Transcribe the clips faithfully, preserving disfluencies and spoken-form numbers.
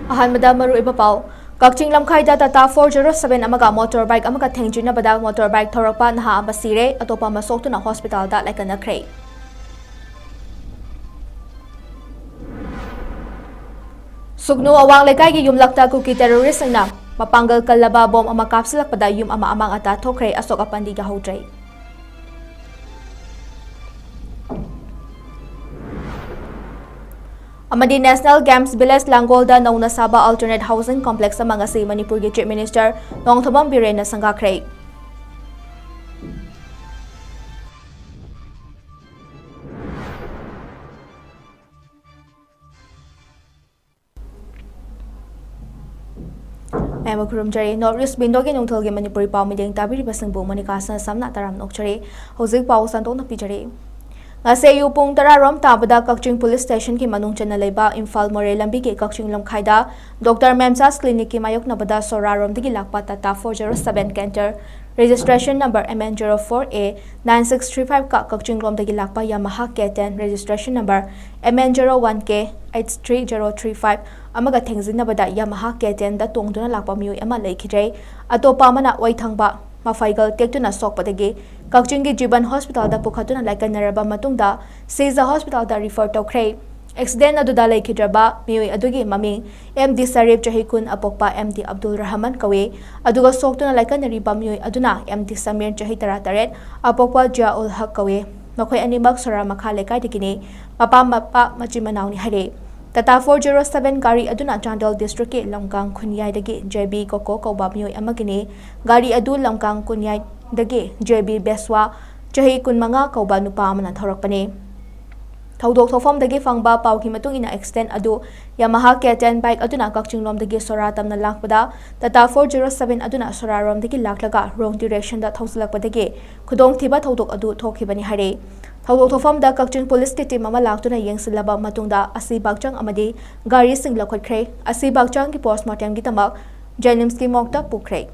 ꯑꯍꯥꯟꯕꯗ ꯃꯔꯨꯑꯣꯏꯕ ꯄꯥꯎ꯫ ꯀꯛꯆꯤꯡ ꯂꯝꯈꯥꯏꯗ Tata four zero seven ꯑꯃꯒ motor bike ꯑꯃꯒ ꯊꯦꯡꯖꯤꯟꯅꯕꯗ motor bike ꯊꯧꯔꯛꯄ ꯅꯍꯥ ꯑꯃ ꯁꯤꯔꯦ, ꯑꯇꯣꯞꯄ ꯑꯃ ꯁꯣꯛꯇꯨꯅ hospitalꯗ ꯂꯥꯏꯀꯠꯅꯈ꯭ꯔꯦ꯫ ꯁꯨꯒꯅꯨ ꯑꯋꯥꯡ ꯂꯩꯀꯥꯏꯒꯤ ꯌꯨꯝꯂꯛꯇ ꯀꯨꯀꯤ terroristꯁꯤꯡꯅ ꯃꯄꯥꯡꯒꯜ ꯀꯜꯂꯕ bomb ꯑꯃ ꯀꯥꯞꯁꯤꯜꯂꯛꯄꯗ ꯌꯨꯝ ꯑꯃ ꯑꯃꯥꯡ ꯑꯇꯥ ꯊꯣꯛꯈ꯭ꯔꯦ, ꯑꯁꯣꯛ ꯑꯄꯟꯗꯤ ꯌꯥꯍꯧꯗ꯭ꯔꯦ꯫ ꯑꯃꯗꯤ National Games Village ꯂꯥꯡꯒꯣꯜꯗ ꯅꯧꯅ ꯁꯥꯕ alternate housing complex ꯑꯃ ꯉꯁꯤ ꯃꯅꯤꯄꯨꯔꯒꯤ Chief Minister ꯅꯣꯡꯊꯣꯝꯕꯝ ꯕꯤꯔꯦꯟꯅ ꯁꯪꯒꯥꯈ꯭ꯔꯦ꯫ ꯃꯌꯥꯝꯕꯨ ꯈꯨꯔꯨꯝꯖꯔꯤ꯫ North East Windowꯒꯤ ꯅꯨꯡꯊꯤꯜꯒꯤ ꯃꯅꯤꯄꯨꯔꯤ ꯄꯥꯎ ꯃꯤꯠꯌꯦꯡ ꯇꯥꯕꯤꯔꯤꯕꯁꯤꯡꯕꯨ ꯃꯣꯅꯤꯀꯥ ꯁꯅꯥꯁꯝꯅ ꯇꯔꯥꯝꯅ ꯑꯣꯛꯆꯔꯤ꯫ ꯍꯧꯖꯤꯛ ꯄꯥꯎ ꯁꯟꯗꯣꯛꯅ ꯄꯤꯖꯔꯤ꯫ ꯉꯁꯤ ꯑꯌꯨꯛ ꯄꯨꯡ ꯇꯔꯥ ꯔꯣꯝ ꯇꯥꯕꯗ ꯀꯛꯆꯤꯡ police stationꯒꯤ ꯃꯅꯨꯡ ꯆꯟꯅ ꯂꯩꯕ ꯏꯝꯐꯥꯜ ꯃꯣꯔꯦ ꯂꯝꯕꯤꯒꯤ ꯀꯛꯆꯤꯡ ꯂꯝꯈꯥꯏꯗ Doctor Memsa's Clinicꯀꯤ ꯃꯥꯌꯣꯛꯅꯕꯗ ꯁꯣꯔꯥꯔꯣꯝꯗꯒꯤ ꯂꯥꯛꯄ Tata four zero seven Canter registration number M N zero four A nine six three five ꯀ ꯀꯛꯆꯤꯡ ꯂꯣꯝꯗꯒꯤ ꯂꯥꯛꯄ Yamaha K ten registration number M N zero one K eight three zero three five ꯑꯃꯒ ꯊꯦꯡꯖꯤꯟꯅꯕꯗ Yamaha K tenꯗ ꯇꯣꯡꯗꯨꯅ ꯂꯥꯛꯄ ꯃꯤꯑꯣꯏ ꯑꯃ ꯂꯩꯈꯤꯗ꯭ꯔꯦ꯫ ꯑꯇꯣꯞꯄ ꯑꯃꯅ ꯑꯣꯏꯊꯪꯕ ꯃꯐꯩꯒꯜ ꯇꯦꯛꯇꯨꯅ ꯁꯣꯛꯄꯗꯒꯤ ꯀꯛꯆꯤꯡꯒꯤ ꯖꯤꯕꯟ hospitalꯗ ꯄꯨꯈꯠꯇꯨꯅ ꯂꯥꯏꯀꯠꯅꯔꯕ ꯃꯇꯨꯡꯗ ꯁꯤꯖ hospitalꯗ refer ꯇꯧꯈ꯭ꯔꯦ꯫ Accident ꯑꯗꯨꯗ ꯂꯩꯈꯤꯗ꯭ꯔꯕ ꯃꯤꯑꯣꯏ ꯑꯗꯨꯒꯤ ꯃꯃꯤꯡ M D ꯁꯔꯤꯐ, ꯆꯍꯤ ꯀꯨꯟ, ꯑꯄꯣꯛꯄ M D ꯑꯕꯗꯨꯜ ꯔꯍꯃꯟ ꯀꯧꯏ꯫ ꯑꯗꯨꯒ ꯁꯣꯛꯇꯨꯅ ꯂꯥꯏꯀꯠꯅꯔꯤꯕ ꯃꯤꯑꯣꯏ ꯑꯗꯨꯅ M D ꯁꯃꯤꯔ, ꯆꯍꯤ ꯇꯔꯥꯇꯔꯦꯠ, ꯑꯄꯣꯛꯄ ꯖꯤꯌꯥꯎꯜ ꯍꯛ ꯀꯧꯏ꯫ ꯃꯈꯣꯏ ꯑꯅꯤꯃꯛ ꯁꯣꯔꯥ ꯃꯈꯥ ꯂꯩꯀꯥꯏꯗꯒꯤꯅꯤ꯫ ꯃꯄꯥ ꯃꯄꯥ ꯃꯆꯤꯟ ꯃꯅꯥꯎꯅꯤ ꯍꯥꯏꯔꯦ꯫ Tata four zero seven ꯒꯥꯔꯤ ꯑꯗꯨꯅ ꯆꯥꯟꯗꯦꯜ districtꯀꯤ ꯂꯝꯀꯥꯡ ꯈꯨꯟꯌꯥꯏꯗꯒꯤ J B ꯀꯣꯀꯣ ꯀꯧꯕ ꯃꯤꯑꯣꯏ ꯑꯃꯒꯤꯅꯤ꯫ ꯒꯥꯔꯤ ꯑꯗꯨ ꯂꯝꯀꯥꯡ ꯈꯨꯟꯌꯥꯏꯗꯒꯤ J B ꯕꯦꯁ꯭ꯋꯥ, ꯆꯍꯤ ꯀꯨꯟꯃꯉꯥ ꯀꯧꯕ ꯅꯨꯄꯥ ꯑꯃꯅ ꯊꯧꯔꯛꯄꯅꯤ꯫ ꯊꯧꯗꯣꯛ ꯊꯣꯛꯐꯝꯗꯒꯤ ꯐꯪꯕ ꯄꯥꯎꯒꯤ ꯃꯇꯨꯡ ꯏꯟꯅ accident ꯑꯗꯨ Yamaha K ten bike ꯑꯗꯨꯅ ꯀꯛꯆꯤꯡꯂꯣꯝꯗꯒꯤ ꯁꯣꯔꯥ ꯇꯝꯅ ꯂꯥꯛꯄꯗ Tata four zero seven ꯑꯗꯨꯅ ꯁꯣꯔꯥꯔꯣꯝꯗꯒꯤ ꯂꯥꯛꯂꯒ wrong directionꯗ ꯊꯧꯖꯤꯜꯂꯛꯄꯗꯒꯤ ꯈꯨꯗꯣꯡꯊꯤꯕ ꯊꯧꯗꯣꯛ ꯑꯗꯨ ꯊꯣꯛꯈꯤꯕꯅꯤ ꯍꯥꯏꯔꯤ꯫ ꯊꯧꯗꯣꯛ ꯊꯣꯛꯐꯝꯗ ꯀꯛꯆꯤꯡ policeꯀꯤ team ꯑꯃ ꯂꯥꯛꯇꯨꯅ ꯌꯦꯡꯁꯤꯜꯂꯕ ꯃꯇꯨꯡꯗ ꯑꯁꯤ ꯕꯥꯛꯆꯪ ꯑꯃꯗꯤ ꯒꯥꯔꯤꯁꯤꯡ ꯂꯧꯈꯠꯈ꯭ꯔꯦ꯫ ꯑꯁꯤ ꯕꯥꯛꯆꯪꯒꯤ postmortemꯒꯤꯗꯃꯛ JNIMSꯀꯤ morgueꯇ ꯄꯨꯈ꯭ꯔꯦ꯫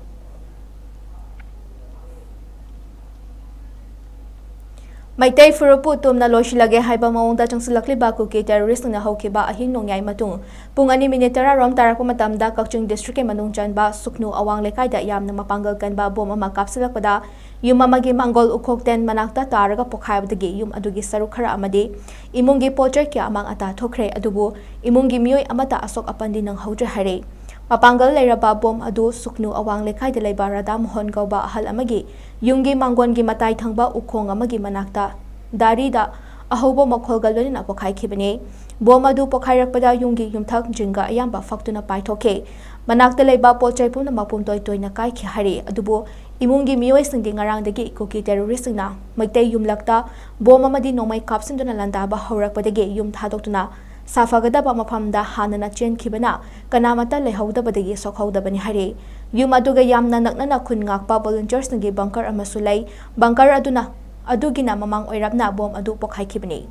ꯃꯩꯇꯩ ꯐꯨꯔꯨꯞꯄꯨ ꯇꯨꯝꯅ ꯂꯣꯏꯁꯤꯜꯂꯒꯦ ꯍꯥꯏꯕ ꯃꯑꯣꯡꯗ ꯆꯪꯁꯤꯜꯂꯛꯂꯤꯕ ꯀꯨꯀꯤ ꯇꯦꯔꯣꯔꯤꯁ꯭ꯠꯁꯤꯡꯅ ꯍꯧꯈꯤꯕ ꯑꯍꯤꯡ ꯅꯣꯡꯌꯥꯏ ꯃꯇꯨꯡ ꯄꯨꯡ ꯑꯅꯤ ꯃꯤꯅꯤꯠ ꯇꯔꯥ ꯔꯣꯝ ꯇꯥꯔꯛꯄ ꯃꯇꯝꯗ ꯀꯛꯆꯤꯡ ꯗꯤꯁꯇ꯭ꯔꯤꯛꯀꯤ ꯃꯅꯨꯡ ꯆꯟꯕ ꯁꯨꯛꯅꯨ ꯑꯋꯥꯡ ꯂꯩꯀꯥꯏꯗ ꯌꯥꯝꯅ ꯃꯄꯥꯡꯒꯜ ꯀꯟꯕ ꯕꯣꯝ ꯑꯃ ꯀꯥꯞꯁꯤꯜꯂꯛꯄꯗ ꯌꯨꯝ ꯑꯃꯒꯤ ꯃꯥꯡꯒꯣꯜ ꯎꯈꯣꯛ ꯇꯦꯟ ꯃꯅꯥꯛꯇ ꯇꯥꯔꯒ ꯄꯣꯈꯥꯏꯕꯗꯒꯤ ꯌꯨꯝ ꯑꯗꯨꯒꯤ ꯁꯔꯨꯛ ꯈꯔ ꯑꯃꯗꯤ ꯏꯃꯨꯡꯒꯤ ꯄꯣꯠ ꯆꯩ ꯀꯌꯥ ꯑꯃꯥꯡ ꯑꯇꯥ ꯊꯣꯛꯈ꯭ꯔꯦ꯫ ꯑꯗꯨꯕꯨ ꯏꯃꯨꯡꯒꯤ ꯃꯤꯑꯣꯏ ꯑꯃꯠꯇ ꯑꯁꯣꯛ ꯑꯄꯟꯗꯤ ꯅꯪꯍꯧꯗ꯭ꯔꯦ ꯍꯥꯏꯔꯦ꯫ ꯃꯄꯥꯡꯒꯜ ꯂꯩꯔꯕ ꯕꯣꯝ ꯑꯗꯨ ꯁꯨꯛꯅꯨ ꯑꯋꯥꯡ ꯂꯩꯀꯥꯏꯗ ꯂꯩꯕ ꯔꯥꯙꯥ ꯃꯣꯍꯟ ꯀꯧꯕ ꯑꯍꯜ ꯑꯃꯒꯤ ꯌꯨꯝꯒꯤ ꯃꯥꯡꯒꯣꯟꯒꯤ ꯃꯇꯥꯏ ꯊꯪꯕ ꯎꯈꯣꯡ ꯑꯃꯒꯤ ꯃꯅꯥꯛꯇ ꯗꯥꯔꯤꯗ ꯑꯍꯧꯕ ꯃꯈꯣꯜꯒ ꯂꯣꯏꯅꯅ ꯄꯣꯈꯥꯏꯈꯤꯕꯅꯤ꯫ ꯕꯣꯝ ꯑꯗꯨ ꯄꯣꯈꯥꯏꯔꯛꯄꯗ ꯌꯨꯝꯒꯤ ꯌꯨꯝꯊꯛ ꯖꯤꯡꯒ ꯑꯌꯥꯝꯕ ꯐꯛꯇꯨꯅ ꯄꯥꯏꯊꯣꯛꯈꯤ꯫ ꯃꯅꯥꯛꯇ ꯂꯩꯕ ꯄꯣꯠ ꯆꯩ ꯄꯨꯝꯅꯃꯛ ꯄꯨꯝꯇꯣꯏ ꯇꯣꯏꯅ ꯀꯥꯏꯈꯤ ꯍꯥꯏꯔꯤ꯫ ꯑꯗꯨꯕꯨ ꯏꯃꯨꯡꯒꯤ ꯃꯤꯑꯣꯏꯁꯤꯡꯗꯤ ꯉꯔꯥꯡꯗꯒꯤ ꯀꯨꯀꯤ ꯇꯦꯔꯣꯔꯤꯁ꯭ꯠꯁꯤꯡꯅ ꯃꯩꯇꯩ ꯌꯨꯝꯂꯛꯇ ꯕꯣꯝ ꯑꯃꯗꯤ ꯅꯣꯡꯃꯩ ꯀꯥꯞꯁꯤꯟꯗꯨꯅ ꯂꯥꯟꯗꯥꯕ ꯍꯧꯔꯛꯄꯗꯒꯤ ꯌꯨꯝ ꯊꯥꯗꯣꯛꯇꯨꯅ ꯁꯥꯐꯒꯗꯕ ꯃꯐꯝꯗ ꯍꯥꯟꯅꯅ ꯆꯦꯟꯈꯤꯕꯅ ꯀꯅꯥꯃꯠꯇ ꯂꯩꯍꯧꯗꯕꯗꯒꯤ ꯁꯣꯛꯍꯧꯗꯕꯅꯤ ꯍꯥꯏꯔꯤ꯫ ꯌꯨꯝ ꯑꯗꯨꯒ ꯌꯥꯝꯅ ꯅꯛꯅꯅ ꯈꯨꯟ ꯉꯥꯛꯄ ꯚꯣꯂꯨꯟꯇꯤꯌꯔꯁꯤꯡꯒꯤ ꯕꯪꯀꯔ ꯑꯃꯁꯨ ꯂꯩ꯫ ꯕꯪꯀꯔ ꯑꯗꯨꯅ, ꯑꯗꯨꯒꯤꯅ ꯃꯃꯥꯡ ꯑꯣꯏꯔꯞꯅ ꯕꯣꯝ ꯑꯗꯨ ꯄꯣꯈꯥꯏꯈꯤꯕꯅꯤ꯫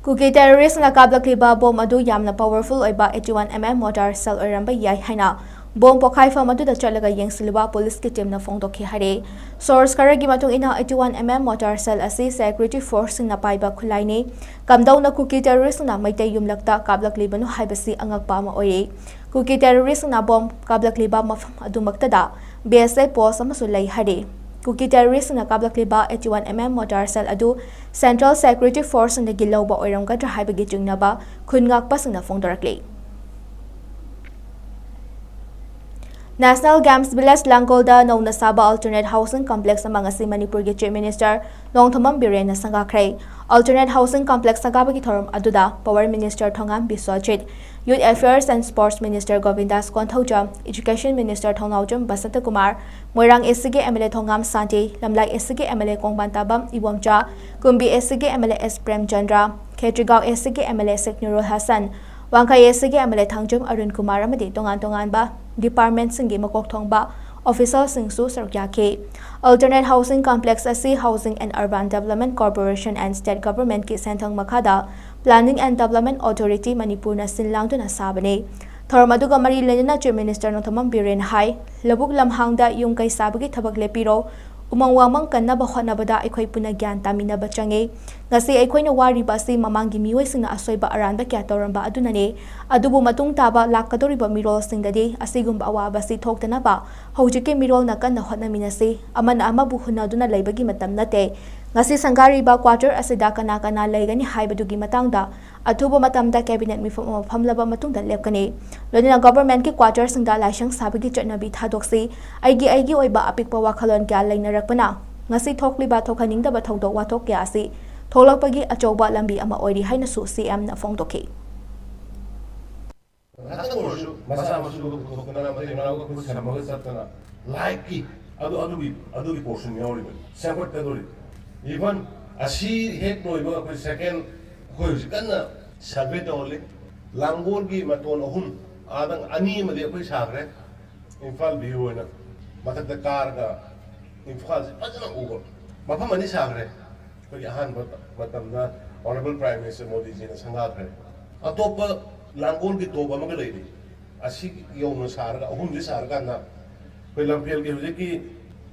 ꯀꯨꯀꯤ ꯇꯦꯔꯣꯔꯤꯁ꯭ꯠꯅ ꯀꯥꯞꯂꯛꯂꯤꯕ ꯕꯣꯝ ꯑꯗꯨ ꯌꯥꯝꯅ ꯄꯥꯋꯔꯐꯨꯜ ꯑꯣꯏꯕ eighty-one mm mortar shell ꯑꯣꯏꯔꯝꯕ ꯌꯥꯏ ꯍꯥꯏꯅ ꯕꯣꯝ ꯄꯣꯈꯥꯏꯐꯝ ꯑꯗꯨꯗ ꯆꯠꯂꯒ ꯌꯦꯡꯁꯤꯜꯂꯨꯕ ꯄꯨꯂꯤꯁꯀꯤ ꯇꯤꯝꯅ ꯐꯣꯡꯗꯣꯛꯈꯤ ꯍꯥꯏꯔꯦ꯫ ꯁꯣꯔꯁ ꯈꯔꯒꯤ ꯃꯇꯨꯡ ꯏꯟꯅ, eighty-one mm mortar shell ꯑꯁꯤ ꯁꯦꯀ꯭ꯌꯨꯔꯤꯇꯤ ꯐꯣꯔꯁꯁꯤꯡꯅ ꯄꯥꯏꯕ ꯈꯨꯠꯂꯥꯏꯅꯤ꯫ ꯀꯝꯗꯧꯅ ꯀꯨꯀꯤ ꯇꯦꯔꯣꯔꯤꯁ꯭ꯠꯅ ꯃꯩꯇꯩ ꯌꯨꯝꯂꯛꯇ ꯀꯥꯞꯂꯛꯂꯤꯕꯅꯣ ꯍꯥꯏꯕꯁꯤ ꯑꯉꯛꯄ ꯑꯃ ꯑꯣꯏꯔꯤ꯫ ꯀꯨꯀꯤ ꯇꯦꯔꯣꯔꯤꯁ꯭ꯠꯅ ꯕꯣꯝ ꯀꯥꯞꯂꯛꯂꯤꯕ ꯃꯐꯝ ꯑꯗꯨꯃꯛꯇꯗ B S F ꯄꯣꯁ꯭ꯠ ꯑꯃꯁꯨ ꯂꯩ ꯍꯥꯏꯔꯤ꯫ ꯀꯨꯀꯤ ꯇꯦꯔꯣꯔꯤꯁ꯭ꯠꯅ ꯀꯥꯞꯂꯛꯂꯤꯕ eighty-one mm mortar shell ꯑꯗꯨ ꯁꯦꯟꯇ꯭ꯔꯦꯜ ꯁꯦꯀ꯭ꯌꯨꯔꯤꯇꯤ ꯐꯣꯔꯁꯁꯤꯡꯗꯒꯤ ꯂꯧꯕ ꯑꯣꯏꯔꯝꯒꯗ꯭ꯔꯥ ꯍꯥꯏꯕꯒꯤ ꯆꯤꯡꯅꯕ ꯈꯨꯟ ꯉꯥꯛꯄꯁꯤꯡꯅ ꯐꯣꯡꯗꯣꯔꯛꯂꯤ꯫ National Games Village ꯂꯥꯡꯒꯣꯜꯗ ꯅꯧꯅ ꯁꯥꯕ alternate housing complex ꯑꯃ ꯉꯁꯤ ꯃꯅꯤꯄꯨꯔꯒꯤ Chief Minister Nongthombam ꯕꯤꯔꯦꯟꯅ ꯁꯪꯒꯥꯈ꯭ꯔꯦ꯫ Alternate housing complex ꯁꯪꯒꯥꯕꯒꯤ ꯊꯧꯔꯝ ꯑꯗꯨꯗ Power Minister Thongam Biswajit, Youth Affairs and Sports Minister ꯒꯣꯕꯤꯟꯗꯥꯁ Konthoujam, Education Minister Thounaojam ꯕꯁꯟꯇꯀꯨꯃꯥꯔ, Moirang A C ꯒꯤ M L A Thongam Shanti, ꯂꯝꯂꯥꯏ A C ꯒꯤ M L A ꯀꯣꯡꯕꯥꯟ ꯇꯥꯕꯝ Ibomcha, ꯀꯨꯝꯕꯤ A C ꯒꯤ M L A S Premchandra, Khetrigao A C ꯒꯤ M L A ꯁꯦꯈ ꯅꯨꯔꯨꯜ ꯍꯁꯟ, ꯋꯥꯡꯈꯩ A C ꯒꯤ M L A Thangjam Arun Kumar ꯑꯃꯗꯤ ꯇꯣꯉꯥꯟ ꯇꯣꯉꯥꯟꯕ department ꯁꯤꯡꯒꯤ ꯃꯀꯣꯛ ꯊꯣꯡꯕ official ꯁꯤꯡꯁꯨ ꯁꯔꯨꯛ ꯌꯥꯈꯤ꯫ Alternate housing complex ꯑꯁꯤ Housing and Urban Development Corporation and State Government ꯀꯤ ꯁꯦꯟꯊꯪ ꯃꯈꯥꯗ Planning and Development Authority ꯃꯅꯤꯄꯨꯔꯅ ꯁꯤꯟ ꯂꯥꯡꯗꯨꯅ ꯁꯥꯕꯅꯤ꯫ ꯊꯧꯔꯝ ꯑꯗꯨꯒ ꯃꯔꯤ ꯂꯩꯅꯅ Chief Minister ꯅꯣꯡꯊꯣꯝꯕꯝ ꯕꯤꯔꯦꯟꯅ ꯍꯥꯏ, ꯂꯧꯕꯨꯛ ꯂꯝꯍꯥꯡꯗ ꯌꯨꯝ ꯀꯩ ꯁꯥꯕꯒꯤ ꯊꯕꯛ ꯂꯦꯞꯄꯤꯔꯣ, ꯎꯃꯪ ꯋꯥꯃꯪ ꯀꯟꯅꯕ ꯍꯣꯠꯅꯕꯗ ꯑꯩꯈꯣꯏ ꯄꯨꯟꯅ ꯒ꯭ꯌꯥꯟ ꯇꯥꯃꯤꯟꯅꯕ ꯆꯪꯉꯤ꯫ ꯉꯁꯤ ꯑꯩꯈꯣꯏꯅ ꯋꯥꯔꯤꯕ ꯑꯁꯤ ꯃꯃꯥꯡꯒꯤ ꯃꯤꯑꯣꯏꯁꯤꯡꯅ ꯑꯁꯣꯏꯕ ꯑꯔꯥꯟꯕ ꯀꯌꯥ ꯇꯧꯔꯝꯕ ꯑꯗꯨꯅꯅꯤ꯫ ꯑꯗꯨꯕꯨ ꯃꯇꯨꯡ ꯇꯥꯕ ꯂꯥꯛꯀꯗꯧꯔꯤꯕ ꯃꯤꯔꯣꯜꯁꯤꯡꯗꯗꯤ ꯑꯁꯤꯒꯨꯝꯕ ꯑꯋꯥꯕꯁꯤ ꯊꯣꯛꯇꯅꯕ ꯍꯧꯖꯤꯛꯀꯤ ꯃꯤꯔꯣꯜꯅ ꯀꯟꯅ ꯍꯣꯠꯅꯃꯤꯟꯅꯁꯤ꯫ ꯑꯃꯅ ꯑꯃꯕꯨ ꯍꯨꯟꯅꯗꯨꯅ ꯂꯩꯕꯒꯤ ꯃꯇꯝ ꯅꯠꯇꯦ꯫ ꯉꯁꯤ ꯁꯪꯒꯥꯔꯤꯕ ꯀ꯭ꯋꯥꯇꯔ ꯑꯁꯤꯗ ꯀꯅꯥ ꯀꯅꯥ ꯂꯩꯒꯅꯤ ꯍꯥꯏꯕꯗꯨꯒꯤ ꯃꯇꯥꯡꯗ ꯑꯊꯨꯕ ꯃꯇꯝꯗ ꯀꯦꯕꯤꯅꯦꯠ ꯃꯤꯐꯝ ꯑꯃ ꯐꯝꯂꯕ ꯃꯇꯨꯡꯗ ꯂꯦꯞꯀꯅꯤ꯫ ꯂꯣꯏꯅꯅ ꯒꯚꯔꯟꯃꯦꯟꯠꯀꯤ ꯀ꯭ꯋꯥꯇꯔꯁꯤꯡꯗ ꯂꯥꯏꯁꯪ ꯁꯥꯕꯒꯤ ꯆꯠꯅꯕꯤ ꯊꯥꯗꯣꯛꯁꯤ꯫ ꯑꯩꯒꯤ ꯑꯩꯒꯤ ꯑꯣꯏꯕ ꯑꯄꯤꯛꯄ ꯋꯥꯈꯜꯂꯣꯟ ꯀꯌꯥ ꯂꯩꯅꯔꯛꯄꯅ ꯉꯁꯤ ꯊꯣꯛꯂꯤꯕ ꯊꯣꯛꯍꯟꯅꯤꯡꯗꯕ ꯊꯧꯗꯣꯛ ꯋꯥꯊꯣꯛ ꯀꯌꯥ ꯑꯁꯤ ꯊꯣꯛꯂꯛꯄꯒꯤ ꯑꯆꯧꯕ ꯂꯝꯕꯤ ꯑꯃ ꯑꯣꯏꯔꯤ ꯍꯥꯏꯅꯁꯨ ꯁꯤ ꯑꯦꯝꯅ ꯐꯣꯡꯗꯣꯛꯈꯤ꯫ ꯉꯥꯛꯇꯪ ꯑꯣꯏꯔꯁꯨ ꯃꯆꯥ ꯃꯁꯨꯗꯣ ꯄꯨꯊꯣꯛꯇꯅ ꯃꯇꯩ ꯃꯅꯥꯎꯒ ꯈꯨꯠ ꯁꯝꯃꯒ ꯆꯠꯇꯅ ꯂꯥꯏꯠꯀꯤ ꯑꯗꯨ ꯑꯗꯨꯒꯤ ꯑꯗꯨꯒꯤ ꯄꯣꯔꯁꯟ ꯌꯥꯎꯔꯤꯕꯅꯤ, ꯁꯦꯝꯒꯠꯀꯗꯧꯔꯤꯕꯅꯤ꯫ ꯏꯚꯟ ꯑꯁꯤ ꯍꯦꯛ ꯂꯣꯏꯕ ꯑꯩꯈꯣꯏ ꯁꯦꯀꯦꯟ ꯑꯩꯈꯣꯏ ꯍꯧꯖꯤꯛ ꯀꯟꯅ ꯁꯔꯚꯦ ꯇꯧꯍꯜꯂꯤ꯫ ꯂꯥꯡꯒꯣꯜꯒꯤ ꯃꯇꯣꯟ ꯑꯍꯨꯝ, ꯑꯥꯗ ꯑꯅꯤ ꯑꯃꯗꯤ ꯑꯩꯈꯣꯏ ꯁꯥꯈ꯭ꯔꯦ꯫ ꯏꯝꯐꯥꯜ ꯚ꯭ꯌꯨ ꯑꯣꯏꯅ ꯃꯊꯛꯇ ꯀꯥꯔꯒ ꯏꯝꯐꯥꯜꯁꯦ ꯐꯖꯅ ꯎꯕ ꯃꯐꯝ ꯑꯅꯤ ꯁꯥꯈ꯭ꯔꯦ꯫ ꯑꯩꯈꯣꯏꯒꯤ ꯑꯍꯥꯟꯕ ꯃꯇꯝꯗ ꯑꯣꯅꯔꯦꯕꯜ ꯄ꯭ꯔꯥꯏꯝ ꯃꯤꯅꯤꯁꯇꯔ ꯃꯣꯗꯤꯖꯤꯅ ꯁꯪꯒꯥꯈ꯭ꯔꯦ꯫ ꯑꯇꯣꯞꯄ ꯂꯥꯡꯒꯣꯜꯒꯤ ꯇꯣꯞ ꯑꯃꯒ ꯂꯩꯔꯤ꯫ ꯑꯁꯤ ꯌꯧꯅ ꯁꯥꯔꯒ ꯑꯍꯨꯝꯁꯤ ꯁꯥꯔꯀꯥꯟꯗ ꯑꯩꯈꯣꯏ ꯂꯝꯐꯦꯜꯒꯤ ꯍꯧꯖꯤꯛꯀꯤ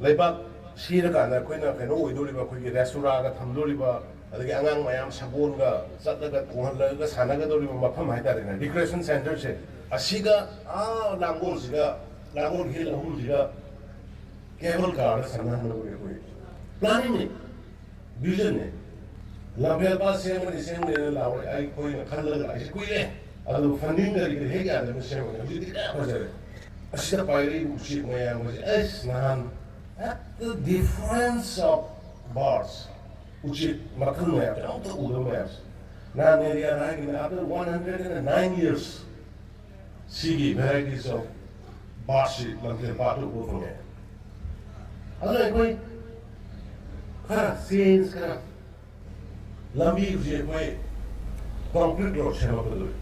ꯂꯩꯕꯥꯛ ꯁꯤꯔꯀꯥꯟꯗ ꯑꯩꯈꯣꯏꯅ ꯀꯩꯅꯣ ꯑꯣꯏꯗꯣꯔꯤꯕ, ꯑꯩꯈꯣꯏꯒꯤ ꯔꯦꯁꯇꯨꯔꯥꯒ ꯊꯝꯗꯣꯔꯤꯕ, ꯑꯗꯒꯤ ꯑꯉꯥꯡ ꯃꯌꯥꯝ ꯁꯒꯣꯜꯒ ꯆꯠꯂꯒ ꯇꯣꯡꯍꯜꯂꯒ ꯁꯥꯟꯅꯒꯗꯧꯔꯤꯕ ꯃꯐꯝ ꯍꯥꯏꯇꯥꯔꯦꯅꯦ, ꯔꯤꯀ꯭ꯔꯤꯌꯦꯁꯟ ꯁꯦꯟꯇꯔꯁꯦ, ꯑꯁꯤꯒ ꯑꯥ ꯂꯥꯡꯒꯣꯜꯁꯤꯒ, ꯂꯥꯡꯒꯣꯜ ꯍꯤꯜ ꯑꯍꯨꯝꯁꯤꯒ ꯀꯦꯕꯜ ꯀꯥꯔꯗ ꯁꯝꯅꯍꯟꯕ ꯑꯣꯏ ꯑꯩꯈꯣꯏ ꯄ꯭ꯂꯥꯅꯤꯡꯅꯤ, ꯚꯤꯖꯟꯅꯤ꯫ ꯂꯝꯐꯦꯜ ꯄꯥꯠ ꯁꯦꯝꯒꯅꯤ ꯁꯦꯝꯒꯅꯤꯅ ꯂꯥꯎꯔꯦ, ꯑꯩꯈꯣꯏꯅ ꯈꯜꯂꯒ ꯂꯥꯛꯏꯁꯦ ꯀꯨꯏꯔꯦ꯫ ꯑꯗꯨ ꯐꯟꯗꯤꯡ ꯀꯔꯤ ꯀꯔꯤ ꯍꯦꯛ ꯌꯥꯗꯕ ꯁꯦꯝꯒꯅꯤ, ꯍꯧꯖꯤꯛꯇꯤ ꯀꯌꯥ ꯐꯖꯔꯦ꯫ ꯑꯁꯤꯗ ꯄꯥꯏꯔꯛꯏꯕ ꯎꯆꯦꯛ ꯃꯌꯥꯝ ꯑꯁꯦ ꯑꯁ ꯅꯍꯥꯟ, at the difference of birds, ꯎꯆꯦꯛ ꯃꯈꯜ ꯃꯌꯥꯝꯁꯦ ꯑꯃꯨꯛꯇ ꯎꯗꯕ ꯃꯌꯥꯝꯁꯦ꯫ ꯅꯍꯥꯟ ꯃꯦꯔꯤꯌꯥꯅ ꯍꯥꯏꯈꯤꯕꯅꯤ, after one hundred and nine years ꯁꯤꯒꯤ varieties of birdꯁꯤ ꯂꯝꯐꯦꯜ ꯄꯥꯠꯇ ꯎꯕ ꯐꯪꯉꯦ꯫ ꯑꯗꯨꯅ ꯑꯩꯈꯣꯏ ꯈꯔ ꯆꯦꯟꯖ ꯈꯔ ꯂꯝꯕꯤ ꯍꯧꯖꯤꯛ ꯑꯩꯈꯣꯏ concrete road ꯁꯦꯝꯃꯛꯀꯗꯧꯔꯤ꯫